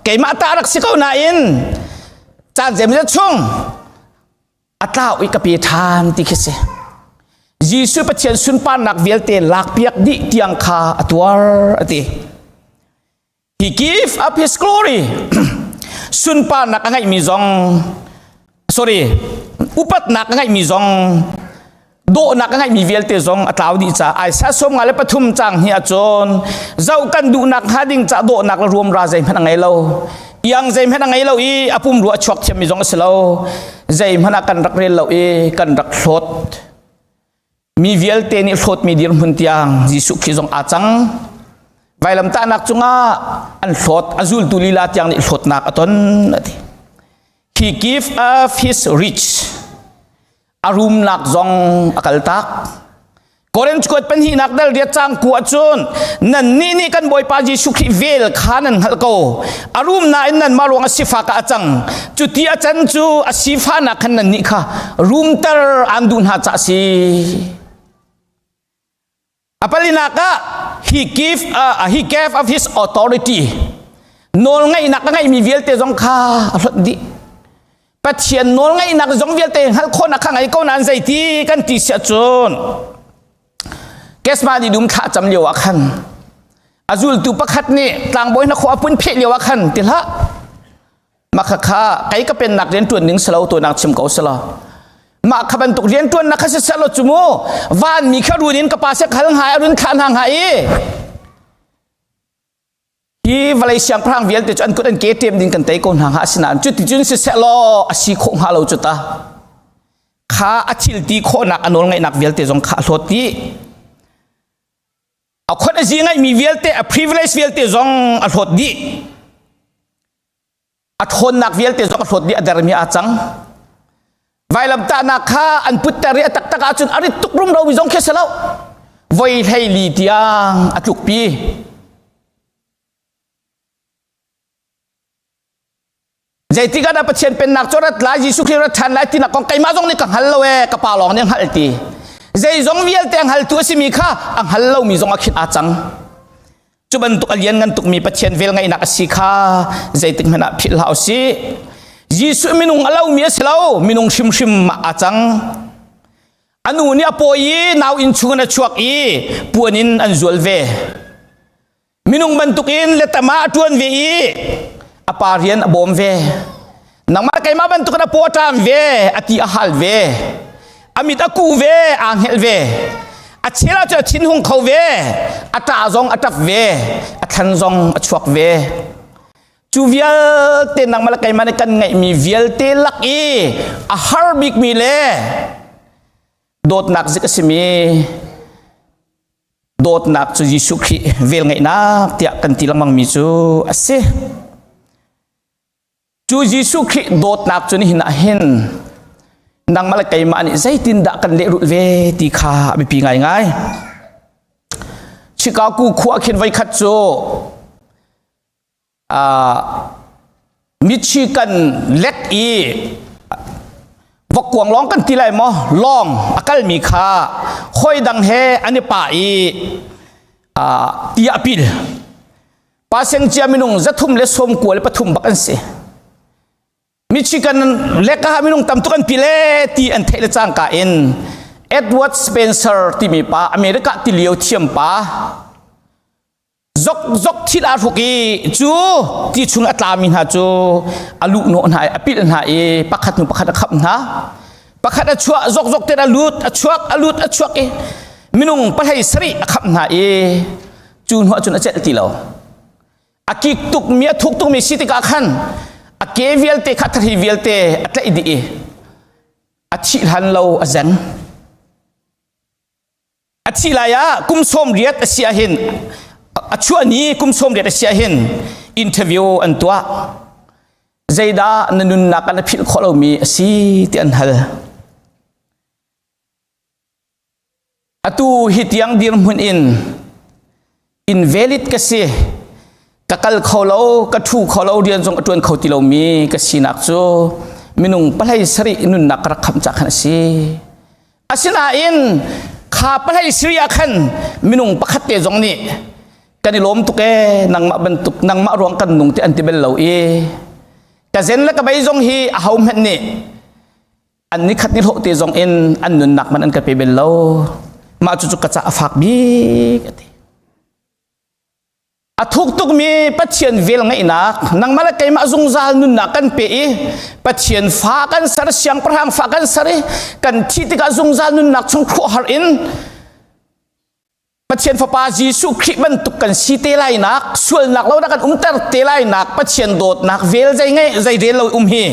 keimah ta rak si ko nain caan zeimawzat chung a tlau i ka pe ṭhan ti khi si. Jesuh Pathian sunparnak vialte lakpiak dih tiang kha a tuar a ti. He give up his glory. Sunparnak a ngeihmi zong sorry upatnak a ngeihmi zong dawhnak a ngeihmi vialte zong a tlau dih caah Isaiah 53 cang hi ahcun zoh kan duhnak hnga ding ca dawhnak le ruamra zeihmanh a ngei lo iang zeihmanh a ngei lo i a pumrua a chuak thiammi zong a si lo zeihmanh ah kan rak rel lo i kan rak hlawt Mi vialte nih hlawtmi dirhmun tiang Jesuh Khrih zong aa cang. Vailamtahnak cungah an hlawt, a zultu lila tiang nih hlawtnak a ton a ti. He give up his rich. A rumnak zong a kaltak. Korinth kuat pahnihnak dal riat cang ku ahcun nannih nih kan Bawipa Jesuh Khrih vel kha nan hngalh ko. A rum nain nanmah ruang a sifak ah a cang. Cuti a can cu a sifahnak khan nannih kha rumter aan duh hna ca si. A palinak ah he give he gave of his authority. Nawlngeihnak a ngeihmi vialte zong kha a hlonh dih. Pathian nawlngeihnak zong vialte hngalh khawhnak kha ngei ko nain zeiti kan ti siah cun Kesmani dum thla cam lio ah khan a zultu pakhat nih tlangbawi hna khawh a pun pheh lio ah khan ti hlah mah kha kha kei ka pennak rian ṭuan ding si lo tunak chim ko si lo mah kha bantuk rian ṭuannak kha si seh lo cu mu vanmi kha run in ka pa sek hal hnga i run thlah hna hnga i hi vawlei siangpahrang vialte cu an kut an ke ṭem ding kan tei ko hna hnga asinain cuticun siseh law a si khawh hnga lo cu ta kha a thil ti khawhnak a nawl ngeihnak vialte zong kha a hlawt dih a khon a zi ngeihmi vialte a privilege vialte zong a hlawt dih a ṭhawnnak vialte zong a hlawt dih a dermi aa cang vailamtahnak kha an putter i a taktak ahcun a rit tuk rumro mi zong khi si lo voi hleili tiang a tlukpi zeitik ah dah Pathian pennak cu rat lai Jesuh Khrih rat ṭhan lai tinak kong keimah zong nih ka hngal lo ee ka pa lawng nih a hngalh ti zeizong vialte a hngaltu a simi kha a hngal lomi zong a khin aa cang Cu bantuk a lianngan tukmi Pathian velngeihnak a si kha zeitik hmanh ah philh hlah usih. Jesuh minung a lomi a si lo, minung hrimhrim ah aa cang. A nu nih a pawi i nau inn chung in a chuak i puan in an zual ve. Minung bantukin letama a ṭuan ve i a pa rian a bawm ve. Nangmah keimah bantukin a paw a ṭam ve, a ti a hal ve. A mit a ku ve, aa hngelh ve. A chel ah cun a thinhung kho ve, a ṭah zong a ṭap ve, a thlan zong a chuak ve. Cu vialte nangmah le keimah nih kan ngeihmi vialte lak i a har bikmi le dawtnak zik a simi dawtnak cu Jesuh Khrih velngeihnak tiah kan ti lengmangmi cu a si. Cu Jesuh Khrih dawtnak cu nihin ah hin nangmah le keimah nih zeitindah kan lehrulh ve ti kha a biapi ngaingai. Chicago khua khin voikhat cu Michigan lek i vokkuang lawng kan ti lai maw lawng a kalmi kha hawi dang he an i pah i ti a pil. Passenger minung 393 bak an si. Michigan leka minung tam tuk an pile ti an theih le cangka in Edward Spencer timi pa America tilio thiam pa. Zok zok thil aa hruk i cu ti chung a tlami hna cu a luh hnawh hna i a pilh hna i pakhat hnu pakhat a khamh hna. Pakhat a chuah zok zok ten a lut a chuak a lut a chuak i minung pahlei sarih a khamh hna i cu hnu ah cun a celh ti lo. A kik tukmi a thuk tukmi si tikah khan a ke vialte kha thari vialte a tlaih dih i a thih hlan lo a zeng. A thih lai ah kum 80 a si ahhin a chuah ni kum 80 a si ahhin interview an tuah. Zeidah na nunnak ah na philh khawh lomi a si ti an hal. Atu hi tiang dirhmun in invalid ka si ka kal kho lo ka ṭhu kho lo rian zong a ṭuan kho ti lomi ka sinak cu minung pahlei sarih nunnak ka rak khamh ca khan a si asinain kha pahlei sarih ah khan minung pakhat te zong nih kan i lawm tuk ee nangmah bantuk nangmah ruang kan nung ti an ti bel lo i ka zen le ka bei zong hi a ho hmanh nih an nikhat ni hlawh te zong in an nunnak man an ka pe bel lo mah cu cu ka ca a fak bik ati a thuk tukmi Pathian vel ngeihnak nangmah le keimah zungzal nunnak kan pe i Pathian fa kan ser siangpahrang fa kan ser i kan thih tikah zungzal nunnak chung khuahar in Pathian Fapa Jesuh Khrih bantuk kan si te lai nak sualnak lo nak kan umter te lai nak Pathian dawtnak vel zei ngei zei rel lo um hi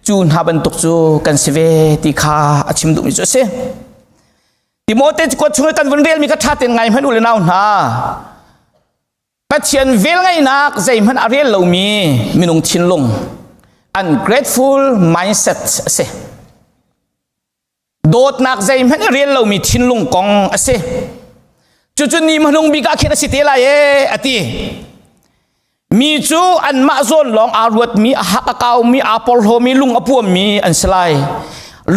cu hna bantuk cu kan si ve ti kha a chim duhmi cu a si. Timote kuat chung i kan vun relmi kha ṭha tein ngai hmanh u le nau hna. Pathian vel ngeihnak zeihmanh a rel lomi minung thinlung ungrateful mindset a si. Dawtnak zeihmanh i rel lomi thinlung kong a si. Cucu ni hmanung bik ah khin a si te lai ee a ti. Mi cu anmah zawn lawng aa ruatmi, a hak a kaumi, aa porhlawmi, lung a puammi an si lai.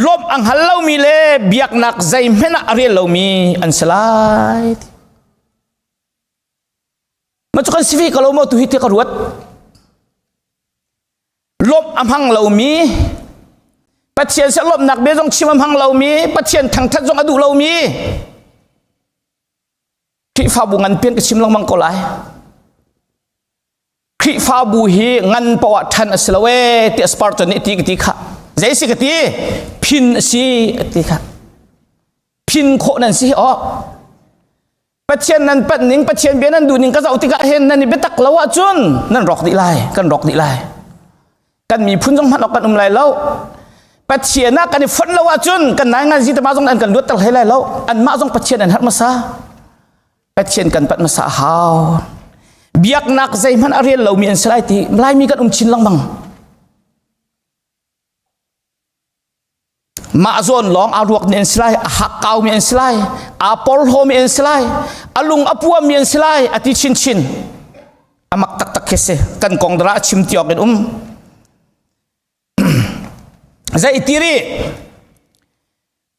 Lawmh a hngal lomi le biaknak zeihmanh ah a rel lomi an si lai. Ma cu kan si ve ko lo maw tu hi ti ka ruat. Lawmh a hmang lomi, Pathian se lawmhnak bia zong chim a hmang lomi, Pathian thangthat zong a duh lomi, Khrihfabu ngan pian ka chim lengmang ko lai. Khrihfabu hi ngan poah ṭhan a si lo ee ti Spartan nih ti ka ti kha. Zei si ka ti? Phin a si a ti kha. Phin khawh nan si hi aw. Pathian nan panh ning Pathian bia nan duh ning ka zoh tikah hin nan i biatak lo ahcun nan rawk dih lai kan rawk dih lai kan miphun zong hmanh awk kan um lai lo Pathian ah kan i fonh lo ahcun kan nai ngan zi tama zong an kan luat ter hlei lai lo anmah zong Pathian an herh hmasa Pathian kan panh hmasa a hau biaknak zeihmanh a rel lomi an si lai ti Laimi kan um chin lengmang Mah zawn lawng aa ruakmi an si lai, a hakkaumi an si lai, aa porhlawmi an si lai, a lung a puammi an si lai, a ti chinchin. A mak taktak khi si. Kan kong dara a chim ti awk in um. Zei ti rih?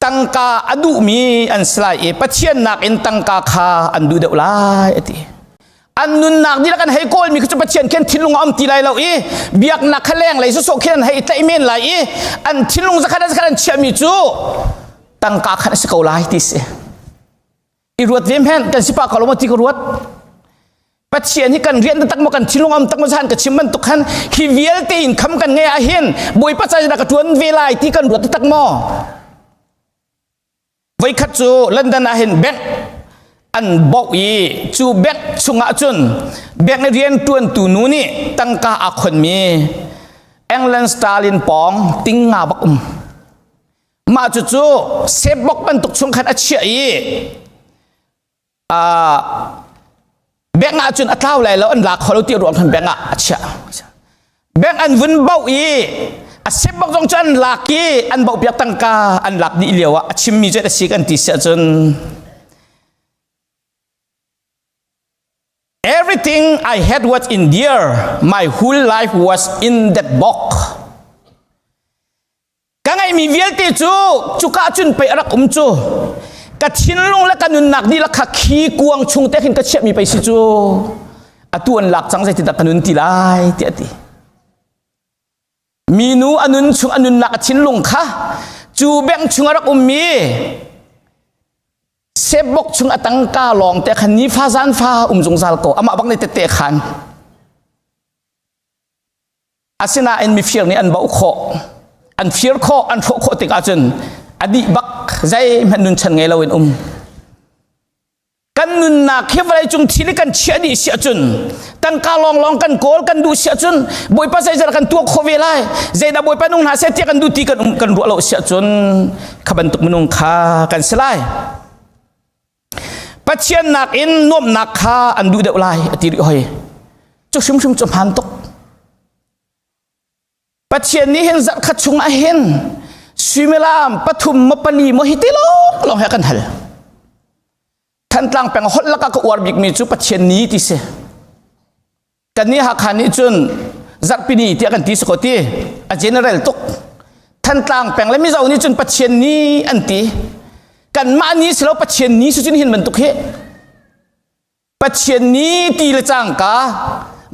Tangka a duhmi an si lai i Pathian nakin tangka kha an duh deuh lai a ti. An nunnak dihlak an hei kawlmi kha cu Pathian khin thinlung a um ti lai lo i biaknak kha lenglei sawsawh khin an hei tlaih men lai i an thinlung zakhat zakhat an chiahmi cu tangka khan a si ko lai ti si. I ruat ve hmenh kan si pa ko lo maw ti ka ruat. Pathian hi kan rian tak maw kan thinlung am tak maw zan ka chim bantuk khan hi vialte in kham kan ngei ah hin Bawipa ca ka tuan ve lai ti kan ruat tak maw? Voikhat cu London ah hin bank an bauh i cu bank chungah cun bank i rianṭuantu nu nih tangka aa khonmi England sterling pawng ting nga bak um. Mah cucu safe box bantuk chung khan a chiah i bank ah cun a tlau lai lo an la kho lo ti ruang khan bank ah a chiah. Bank an vun bauh i a sep bak zong cu an lak i an bauh piak tangka an lak dih lio ah a chimmi cu a si kan ti si ahcun Everything I had was in there. My whole life was in that box. Ka ngeihmi vialte cu cuka cun pei a rak um cu. Ka thinlung le ka nunnak dihlak kha khi kuang chung te khin ka chiahmi pei si cu. Atu an lak cang zeitindah ka nun ti lai tiah a ti. Minu a nun chung a nunnak a thinlung kha cu bank chung a rak ummi Sebok chung a tangka lawng te khan nifa zan fa um zungzal ko amah bak nih tette khan. Asinain mifir nih an bauh khawh. An fir khawh, an hrawh khawh tik ahcun a dih bak zeihmanh nunchan ngei loin um. Kan nunnak hi vawlei cung thil i kan chiah dih si ahcun tangka lawnglawng kan kawl kan duh si ahcun Bawipa zeizat kan tuah khawh ve lai zeidah Bawipa nung hna seh tiah kan duh ti kan um kan ruah lo si ahcun kha bantuk minung kha kan si lai. Pathian nakin nuamhnak kha an duh deuh lai a ti rih hoi. Cu hrimhrim cu hmaan tuk. Pathian nih hin zarhkhat chung ah hin suimilam pathum maw pali maw hi ti lawng lawng he kan hal. Thantlang peng holh lakah ka uar bikmi cu Pathian ni ti si. Kan nih Hakha nih cun zarhpini tiah kan ti si ko ti. A general tuk. Thantlang peng le Mizo nih cun Pathian ni an ti. Kanmah ni si lo Pathian ni si cun hin bantuk hi. Pathian ni ti le cangka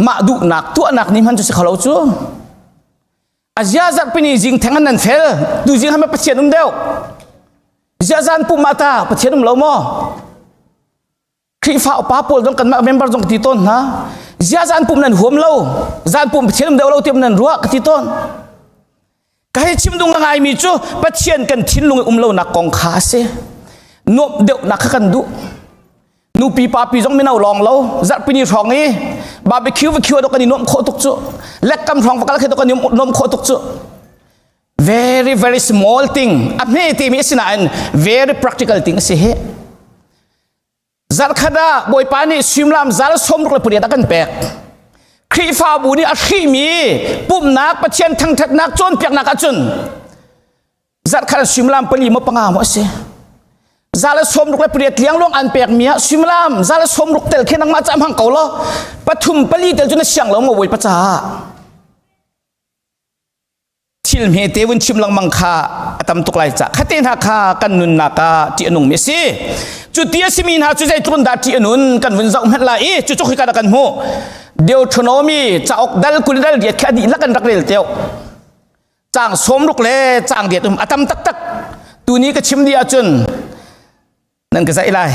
mah duhnak tuahnak ni hman cu si kho lo cu. Azia zarhpini zing theng an nan fel. Tu zing han Pathian um deuh. Zia zan pum ah ta Pathian um lo maw? Khrihfa upa pawl zong kanmah member zong ka ti tawn hna. Zia zan pum nan huam lo. Zan pum Pathian um deuh lo tiam nan ruah ka ti tawn. Ka hei chim dung ngaimi cu Pathian kan thinlung i um lonak kong kha a si. Nuamh deuhnak kha kan duh. Nupi papi zong mino lawng lo zarhpini hrawng i barbecue va dok kan i nuamh khawh tuk cu. Lekkam hrawng va kal khe dok kan i nuamh khawh tuk cu. Very very small thing. A hme timi a si nain very practical thing a si hi. Zarhkhat ah Bawipa nih suimilam zal 68 a kan pek. Khrihfabu nih a hrihmi pumhnak Pathian thangṭhatnak cawnpiaknak ahcun zarhkhat ah suimilam pali maw panga maw a si. Zal 68 liangluang an pekmi ah suimilam zal 60 tel khi nangmah ca hmang ko law pathum pali tel cu na siang lo maw Bawipa caah. Thil hmete vun chim lengmang kha a tam tuk lai ca khate hna kha kan nunnak ah ṭih a nungmi a si. Cu ti a simi hna cu zeitluk in dah ṭih a nun kan vun zoh hmanh lai i cucu khika dah kan hmuh. Deuteronomy cauk dal 20 dal riat khi a dihlak in rak rel teo. Caang 60 le caang riat um a tam taktak. Tuni ka chim dih ahcun nan ka zaih lai.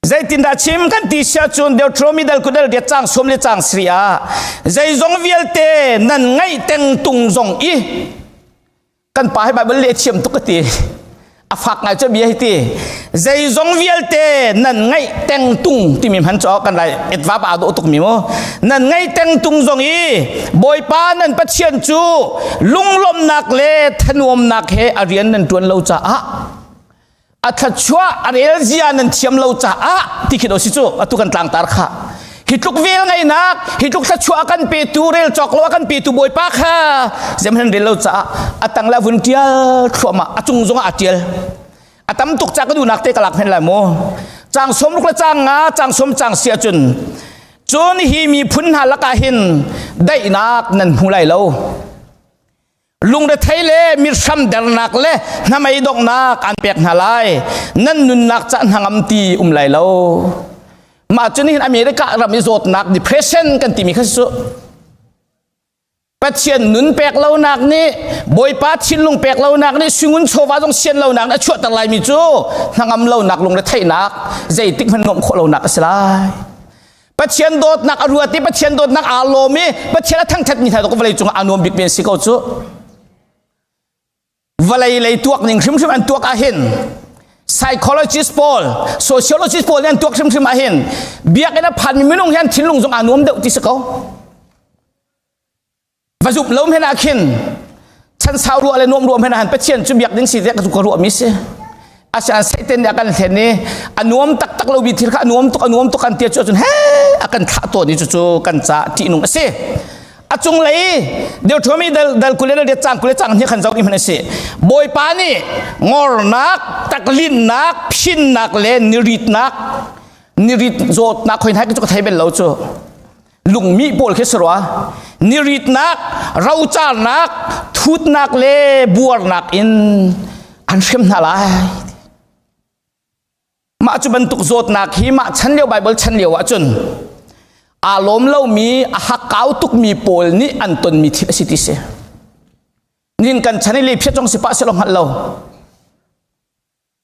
Zeitindah chim kan ti sia cun Deuteronomy dal kudal riat cang sawm le cang sri ah zeizong vialte nan ngaih teng tung zong i kan pa hi Bible le thiam tuk ka ti a fak ngai cu bia hi ti zeizong vialte nan ngaih teng tung timi hman cu kan lai etva pa do tuk mi mu nan ngaih teng tung zong i Bawipa nan Pathian cu lunglawmhnak le thanuamnak he a rian nan tuan lo caah a thluachuah a rel zia nan thiam lo caah ti khi do si cu atu kan tlangtar kha hi tluk vel ngainak hi tluk thluachuah kan petu rel cawk lo a kan petu bawipa kha zemhan rel lo caah a tang le vun tial thluahmah a cung zongah a tial a tam tuk ca ka duhnak te ka lak hen lai mu cang som ruk le cang nga cang som cang sia cun cun hi miphun hna lakah hin daihnak nan hmu lai lo Lungrethei le mirhram dernak le hnamei donghnak an pek hna lai. Nan nunnak ca hnangam ti um lai lo. Mah cu nihin America ram i zawtnak depression kan timi kha si cu. Pathian nun pek lonak nih Bawipa thinlung pek lonak nih sungun chawva zong sian lonak nih a chuahter laimi cu hnangam lonak lungretheihnak zeitik hmanh nuamh khawh lonak a si lai. Pathian dawtnak a ruat i Pathian dawtnak aa lawm i Pathian a thangṭhatmi hna vawlei cungah aa nuam bikmi an si ko cu. Vawlei lei tuak ning hrimhrim an tuak ahhin psychologist pawl, sociologist pawl nih an tuak hrimhrim ahhin biakinn a phanmi minung hi an thinlung zong aa nuam deuh ti si ko. Va zumh lo men ah khin chan sau ruah le nuam ruah men ah Pathian cu biak ding si te ka ruah mi si. Asian Satan nih a kan hlen i a nuam taktak lo mi thil kha a nuam tuk a nuam tuk kan tia cu cun he a kan thlah tawn i cucu kan ca ṭihnung a si. A cunglei Deuteronomy dal dal kule le cang kule cang hi khan zoh ni hman a si. Bawipa nih ngornak, taklinnak, phinnak le niritnak nirit zawtnak khoi hna cu ka thei bel lo cu. Lungmih pawl khi si rua. Niritnak, rocarnak, thutnak le buarnak in an hrem hna lai. Mah cu bantuk zawtnak hi mah chan lio Bible chan lio ahcun aa lawm lomi, a hakkau tukmi pawl nih an tonmi thil a si ti si. Nin kan chan i le phiat zong si pah si lo hngalh lo.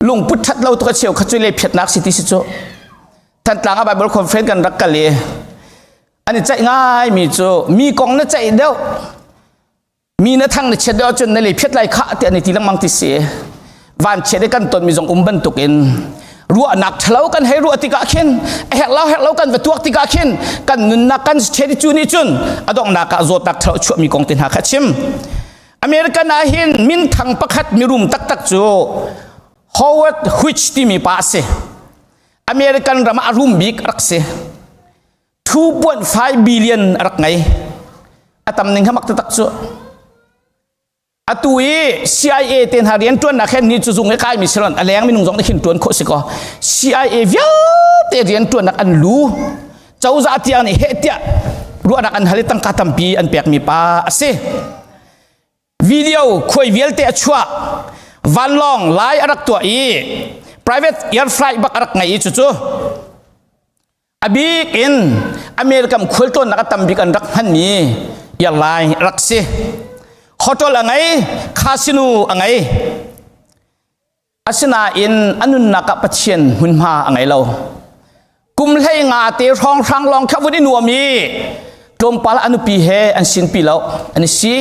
Lungput ṭhat lo tuk a cheu kha cu le phiatnak si ti si cu. Thantlang ah Bible conference kan rak kal i an i ceih ngai mi cu mi kong na ceih deuh mi na thang na chiat deuh ahcun na le phiat lai khah tiah an i ti lengmang ti si. Vanchiat i kan tonmi zong um bantukin ruahnak ṭhalo kan hei ruah tikah khin a herh lo herh lo kan va tuak tikah khin kan nunnak kan ṭhen cu nih cun a donghnak ah zawtnak ṭhalo chuahmi kong te hna kha chim. American ah hin minthang pakhat mirum taktak cu Howard Hughes timi pa a si. American ram ah a rum bik rak si. 2.5 billion a rak ngei. A tam ning kha mak taktak cu. Atu i CIA te hna rian ṭuannak hen ni cu zung i kaimi si lon a leng minung zong nih khin ṭuan khawh si kaw CIA vialte rian ṭuannak an lu cozah tiang nih heh tiah ruahnak an hal i tangka tampi an pekmi pa a si. Video khuai vialte a chuah vanlawng lai a rak tuah i private air flight bak a rak ngei i cucu A bik in American khualtlawnnak a tam bik an rak hmanmi airline rak si. Hotel a ngei, casino a ngei. Asinain a nunnak ah Pathian hmunhma a ngei lo. Kum hlei nga te hrawnghrang lawng kha vun i nuam i tlawmpal a nupi he an sinpi lo an i si.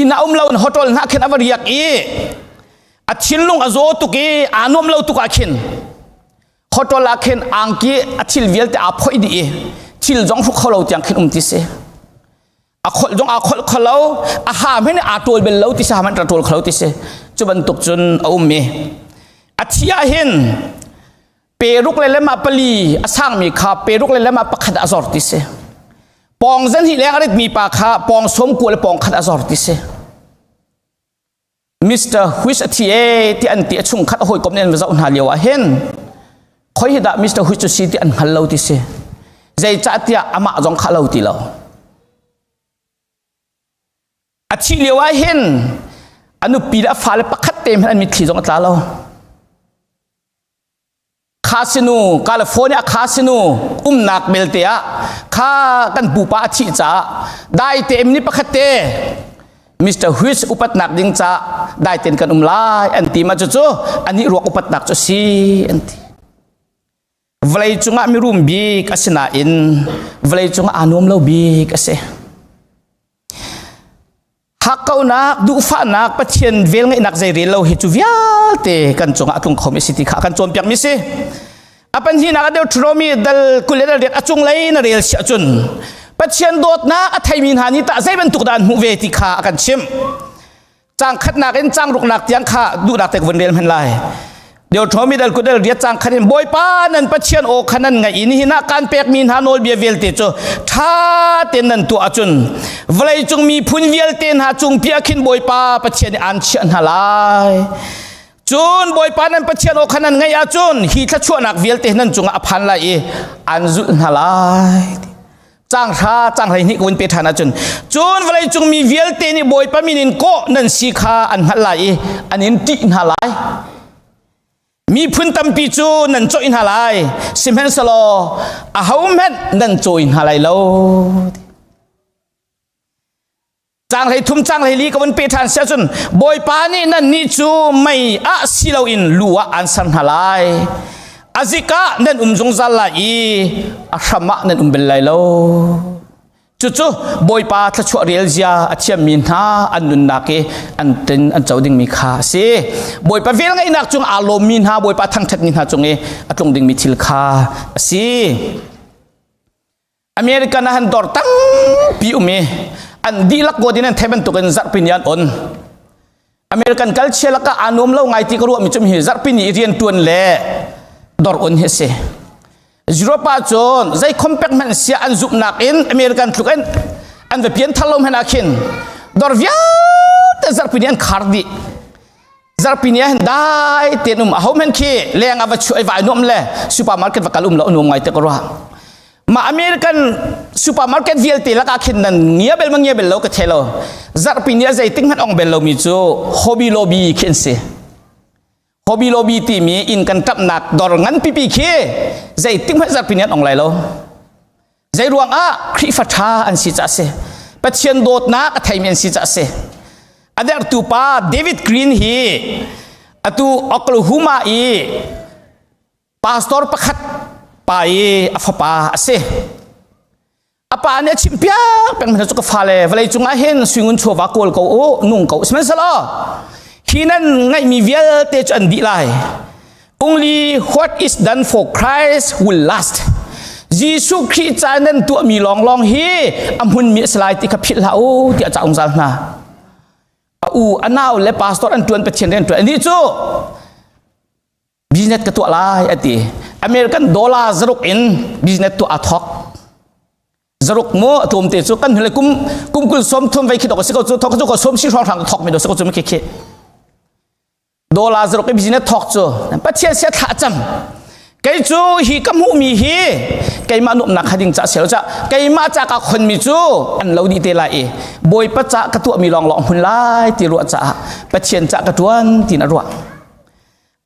Inn ah um lo in hotel hna khin a va riak i a thinlung a zaw tuk i aa nuam lo tuk ah khin hotel ah khin angki a thil vialte aa phoih dih i thil zong hruk kho lo tiang khin um ti si. A kholh zong aa kholh kho lo, a ha hmanh aa ṭawl bel lo ti si, ha hmanh a ṭawl kho lo ti si. Cu bantuk cun a um i a thi ah hin peruk le lem ah pali a sangmi kha peruk le lem ah pakhat a zor ti si. Pawng zan hi leng a ritmi pa kha pawng sawm kua le pawng khat a zor ti si. Mr. Huis a thi e ti an ti a chungkhat a hawikom nih an va zoh hna lio ah hin khoi hi dah Mr. Huis cu si ti an hngal lo ti si. Zeicahtiah amah zong kha lo ti lo. A thih lio ah hin a nupi le a fale pakhat te hmanh an mitthli zong a tla lo. Casino California casino umnak belte ah kha kan pupa a thih caah dai te ni pakhat te Mr. Huis upatnak ding ca dai ten kan um lai an ti ma cucu anih ruak upatnak cu si an ti. Vawlei cungah mirum bik asinain vawlei cungah aa nuam lo bik a si. Hakkauhnak, duhfahnak, Pathian velngeihnak zeirel lo hi cu vialte kan cungah a tlung khomi si ti kha a kan cawnpiakmi si. A pahnihnak ah Deuteronomy dal 20 le dal riat a cunglei na rel siah cun Pathian dawtnak a theimi hna nih tah zei bantuk dah an hmuh ve ti kha a kan chimh. Caang khatnak in caang ruknak tiang kha duhnak te ka vun rel hman lai. Deuteronomy dal kudal riat cang khan in Bawipa nan Pathian aw kha nan ngaih i nihin ah kaan pekmi hna nawlbia vialte cu ṭha tein nan tuah ahcun vawleicung miphun vialte hna cungpi ah khin Bawipa Pathian nih aan chiah hna lai. Cun Bawipa nan Pathian aw kha nan ngaih ahcun hi thluachuahnak vialte nan cungah a phan lai i aan zulh hna lai. Caang hra, caang 12 ka vun pe ṭhan ahcun cun vawleicung mi vialte nih Bawipa min in kawh nan si kha an hngalh lai i an in ṭih hna lai. Miphun tampi cu nan cawih hna lai, sihmanhsehlaw ahohmanh nan cawi hna lai lo. Caang 13 caang 14 ka vun pe ṭhan si ahcun Bawipa nih nannih cu mei ah si loin lu ah aan ser hna lai. A zik ah nan um zungzal lai i a hram ah nan um bel lai lo. Cucu Bawipa thluachuah rel zia a thiammi hna an nunnak i an tin an co dingmi kha a si. Bawipa velngeihnak cung aa lawmmi hna Bawipa thangṭhatmi hna cung i a tlung dingmi thil kha a si. American ah han dawr tampi um i an dihlak god in an thei bantukin zarhpini an on. American culture lakah aa nuam lo ngai ti ka ruahmi cu hi zarhpini i rian tuan le dawr on hi a si. Europe ah cun zei compact hmanh sia an zumhnak in American tluk in an va pian thar lo hmanh ah khin dawr vialte zarhpini an khar dih. Zarhpini ah hin dai tein um aho hmanh khi leng ah va chuah i vai nuam le supermarket va kal um lo nuam ngai te ka ruah. Ma American supermarket vialte lakah khin nan ngia bel ma ngia bel lo ka thei lo. Zarhpini ah zeitik hmanh ong bel lomi cu Hobby Lobby khi an si. Hobby Lobby timi inn kan ṭapnak dawr ngan pipi khi zeitik hmanh zarhpini an ong lai lo. Zei ruangah Khrihfa ṭha an si caah si. Pathian dawtnak a theimi an si caah si. A dertu pa David Green hi Atu Oklahoma i pastor pakhat pa i a fapa a si. A pa nih a chimh piak peng hna cu ka fale vawlei cungah hin suingun chawva kawl ko u nung ko sihmanhsehlaw hi nan ngaihmi vialte cu an dih lai only what is done for Christ will last Jesuh Khrih ca nan tuahmi lawnglawng hi a hmunmi a si lai ti kha philh hlah u tiah ca ungzal hna a u a nau le pastor an tuan Pathian rian tuan ani cu business ka tuah lai a ti American dollar zaruk in business tuah a thok zaruk mu a tlawm te cu kan hnulei kum kum kul som thum vei khi dok si ko cu thok cu ko som si hrawng hrang thok mi do si ko cu mi khi khi dollar zaruk i business thok cu Pathian sia thlah cang kei cu hi ka hmuh mi hi keimah nuamnak kha ding ca sel ca keimah ca ka khon mi cu an lo dih te lai i bawipa ca ka tuah mi lawng lawng hmun lai ti ruah caah Pathian ca ka tuan tin a ruah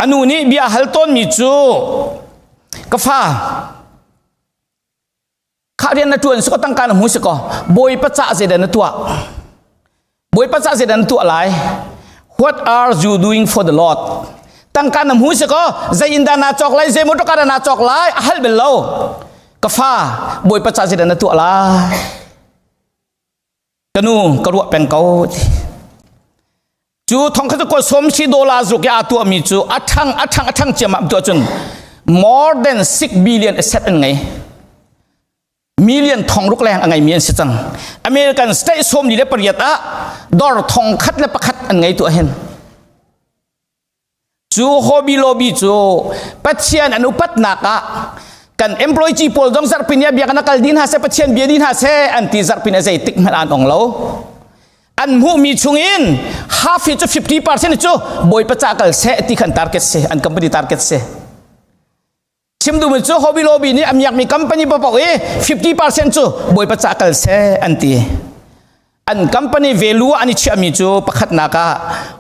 anu nih bia hal tawn mi cu ka fa kha rian na tuan si ko tangka na hmu si ko bawipa ca zeidah na tuah bawipa ca zeidah na tuah lai what are you doing for the lord tangka na hmu si ko zei in dah na cawk lai zei motor car na cawk lai a hal bel lo ka fa bawipa ca zeidah na tuah lai ka nu ka ruah peng ko cu thong kha cu ko som si dollar zuk ya tuah mi cu a thang a thang a thang ciam am tuah cun more than 6 billion asset an ngei million thong ruk leng a ngei mi an si cang American state som li le pariat ah dor thong khat le pakhat an ngei tu hin Cu Hobby Lobby cu Pathian an upatnak ah kan employee pawl zong zarhpini ah biakinn a kal dih hna seh Pathian bia dih hna seh an ti zarhpini ah zeitik hmanh an ong lo. An hmuhmi chungin half hi cu 50% cu Bawipa ca kal seh ti khan target si an company target si. Chim duhmi cu Hobby Lobby nih a miakmi company paoh i 50% cu Bawipa ca kal seh an ti. An company value an i chiahmi cu pakhatnak ah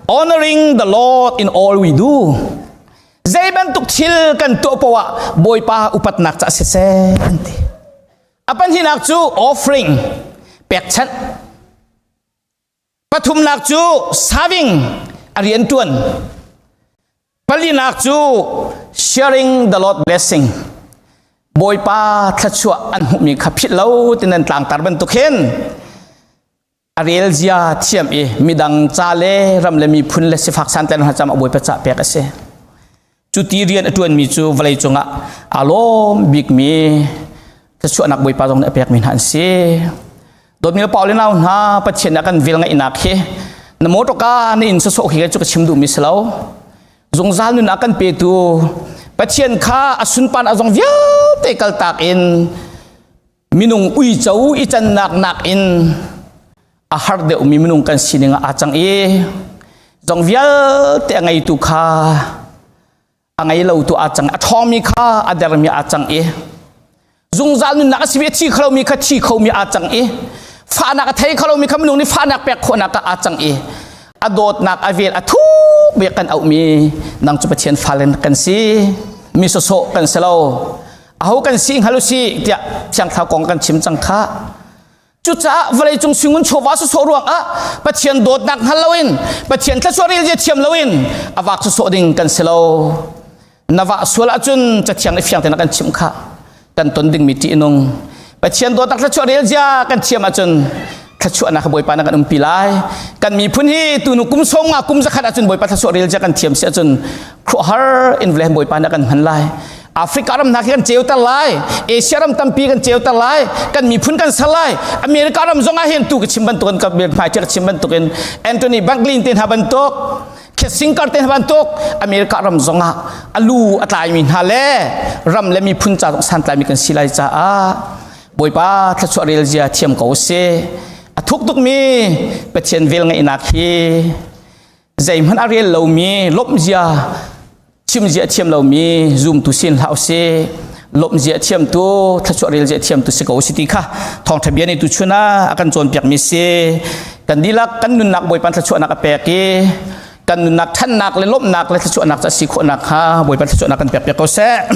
honoring the Lord in all we do. Zei bantuk thil kan tuah poah ah Bawipa upatnak ca siseh an ti. A pahnihnak cu offering pekchanh. Pathumnak cu serving a rian ṭuan. Palinak cu sharing the Lord blessing. Bawipa thluachuah an hmuhmi kha philh lo ti nan tlangtar bantuk hin a rel zia thiam i midang ca le ram le miphun le sifak santlai hna cam a Bawipa ca pek a si. Cu ti rian a ṭuanmi cu vawlei cungah aa lawm bikmi thluachuahnak Bawipa zong nih a pekmi hna an si. Dawtmi le Paul le nau hna Pathian nih a kan vel ngaihnak hi na motorka na inn sawsawh khi cu ka chim duhmi si lo. Zungzal nun a kan petu Pathian kha a sunpan a zong vialte kaltak in minung uico i cannak nakin a har deuhmi minung kan sining ah aa cang i zong vialte a ngeitu kha a ngei lotu aa cang a ṭhawngmi kha a dermi aa cang i zungzal nunnak a simi a thi kho mi kha thi khomi aa cang i fahnak a thei kho lomi kha minung nih fahnak pek khawhnak ah aa cang i a dawtnak a vel a thuk bik kan auhmi nang cu Pathian fale kan si mi sawsawh kan si lo aho kan si hngal u si tiah thiang thlarau kong kan chim cang kha Cucaah vawleicung singun chawva sawsawh ruangah Pathian dawtnak hngal loin Pathian thluachuah rel zia thiam loin a vak sawsawh ding kan si lo. Na vah sual ahcun cathiang nih fiang tein a kan chimh khah. Kan ton dingmi ṭih nung. Pathian dawtnak thluachuah rel zia kan thiam ahcun thluachuahnak kha Bawipa na kan umpi lai. Kan miphun hi tunu kum som nga kum zakhat ahcun Bawipa thluachuah rel zia kan thiam si ahcun khuahar in vle Bawipa na kan hman lai. Africa ram hna khi kan ceuter lai Asia ram tampi kan ceuter lai kan miphun kan sal lai America ram zong ah hin tu ka chim bantukin ka hmai ka chim bantukin Anthony Backlin te hna bantuk Kissinger te hna bantuk America ram zong ah alu a tlaimi hna le ram le miphun ca zong santlaimi kan si lai caah Bawipa thluachuah rel zia thiam ko si a thuk tukmi Pathian vel ngeihnak hi zeihmanh a rel lomi lawmh zia chim zia thiam lomi zumtu sin hlah usih lawmh zia thiamtu thluachuah rel zia thiamtu si ko si ti kha thawngṭha bia nih tuchun ah a kan cawnpiakmi si kan dihlak kan nunnak Bawipa thluachuahnak a pek i kan nunnak ṭhannak le lawmhnak le thluachuahnak ca si khawhnak kha Bawipa thluachuahnak kan pek piak ko seh.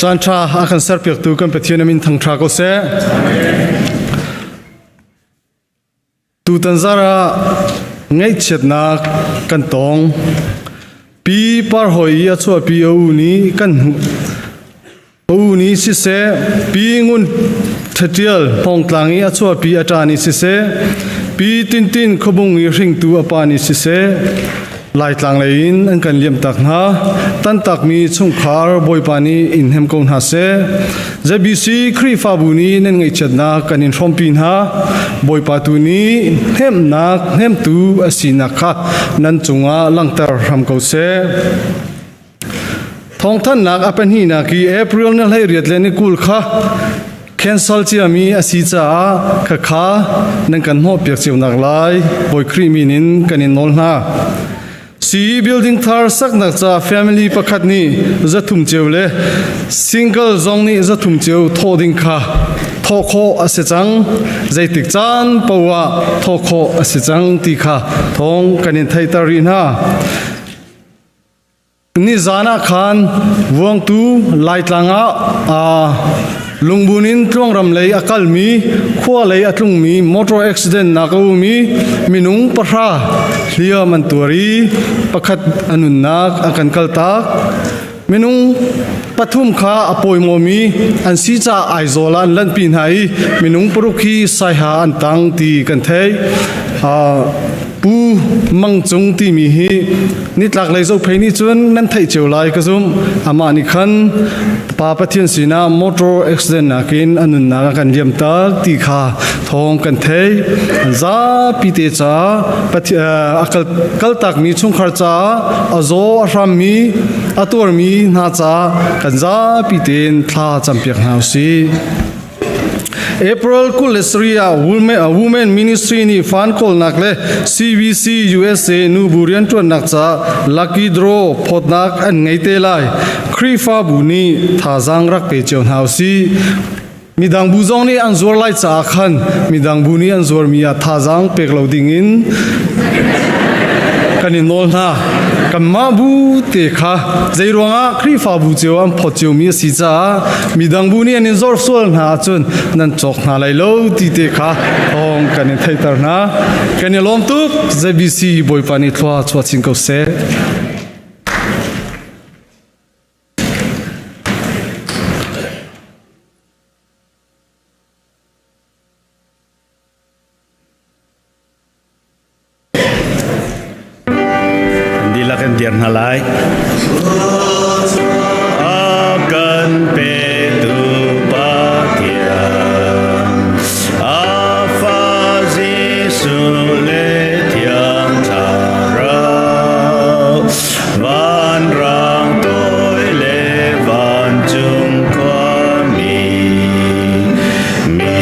Caan ṭha a kan serpiaktu kan Pathian a min thangṭha ko seh. Tutan zar ah ngaihchiatnak kan tong. Pi Parhoi i a chuahpi a u nih kan hmuh. A u nih siseh, Pi Ngun Ṭhatial Hmawngtlang i a chuahpi a ṭa nih siseh, Pi Tintin Khuabung i hringtu a pa nih siseh, Laitlang lei in an kan liamtak hna. Tantakmi chungkhar Bawipa nih in hnem ko hna seh. ZBC Khrihfabu nih nan ngaihchiatnak kan in hrawmpi hna. Bawipa tu nih hnemhnak hnemtu a sinak kha nan cungah langhter hram ko seh. Thawngthanhnak a pahnihnak i April ni 18 le ni 20 kha cancel ciami a si caah khakha nan kan hnawhpiak cio nak lai Bawi Khrih min in kan in nawl hna. CE building thar saknak ca family pakhat nih zathum ceu le single zong nih zathum ceu thawh ding kha thawh khawh a si cang. Zeitik caan poah thawh khawh a si cang ti kha thawng kan in theihter rih hna. Nizan ah khan Vuangtu Laitlang ah lungbun in tluangram lei a kalmi khua lei a tlungmi motor accident nak a um i minung pahra hliam an tuar i pakhat a nunnak a kan kaltak. Minung pathum kha a pawimawmi an si caah Aizawl ah an lanhpi hna i minung paruk hi Saiha an tang ti kan theih. Pu Mang Cung timi hi nitlak lei zophei nih cun nan theih cio lai ka zumh. Amah nih khan Pa Pathian sinah motor accident nakin a nunnak a kan liam tak ti kha thawng kan theih. Zapi te ca a kaltakmi chungkhar caah a zaw a hrammi a tuarmi hna caah kan zapi tein thla campiak hna usih. April 27 ah Women Ministry nih fan kawlnak le CBC USA nubu rianṭuannak ca lucky draw phawtnak an ngei te lai. Khrihfabu nih thazaang rak pe cio hna usih. Midang bu zong nih an zuar lai caah khan midang bu nih an zuarmi ah thazaang pek lo dingin kan i nawl hna. Kanmah bu te kha zei ruangah Khrihfabu cio an phawt ciomi a si caah midang bu nih an in zor sual hna ahcun nan cawk hna lai lo ti te kha thawng kan in theihter hna. Kan i lawm tuk. ZBC Bawipa nih thlua chuah chin ko seh. An dihlak in dir hna lai. A kan petu Pathian, a fa Jesuh le Thiang Thlarau, Vanrang toi le vancung khuami, mi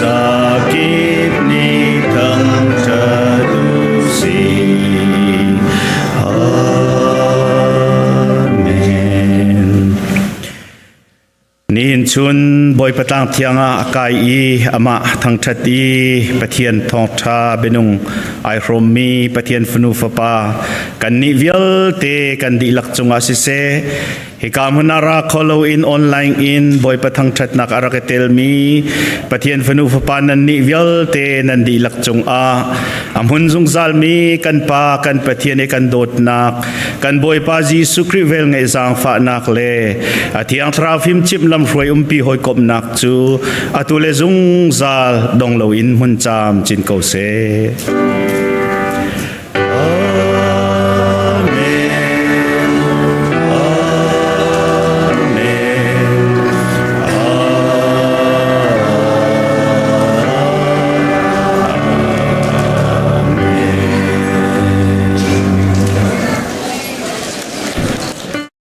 zakip nih thangṭhat u sih. Amen. Nihin chun Bawipa tlang thiang ah a kai i amah thangṭhat i Pathian thawngṭha bianung ai hrawmmi Pathian fanu fapa kannih vialte kan dihlak cungah siseh hika hmun ah ra kho loin online in Bawipa thangṭhatnak a rak i telmi Pathian fanu fapa nannih vialte nan dihlak cungah a hmun zungzalmi kan Pa kan Pathian i kan dawtnak kan Bawipa Jesuh Khrih velngeih zaangfahnak le a Thiang Thlarau fimchimh lamhruai umpi hawikomhnak cu atu le zungzal dong loin hmun caam cin ko seh.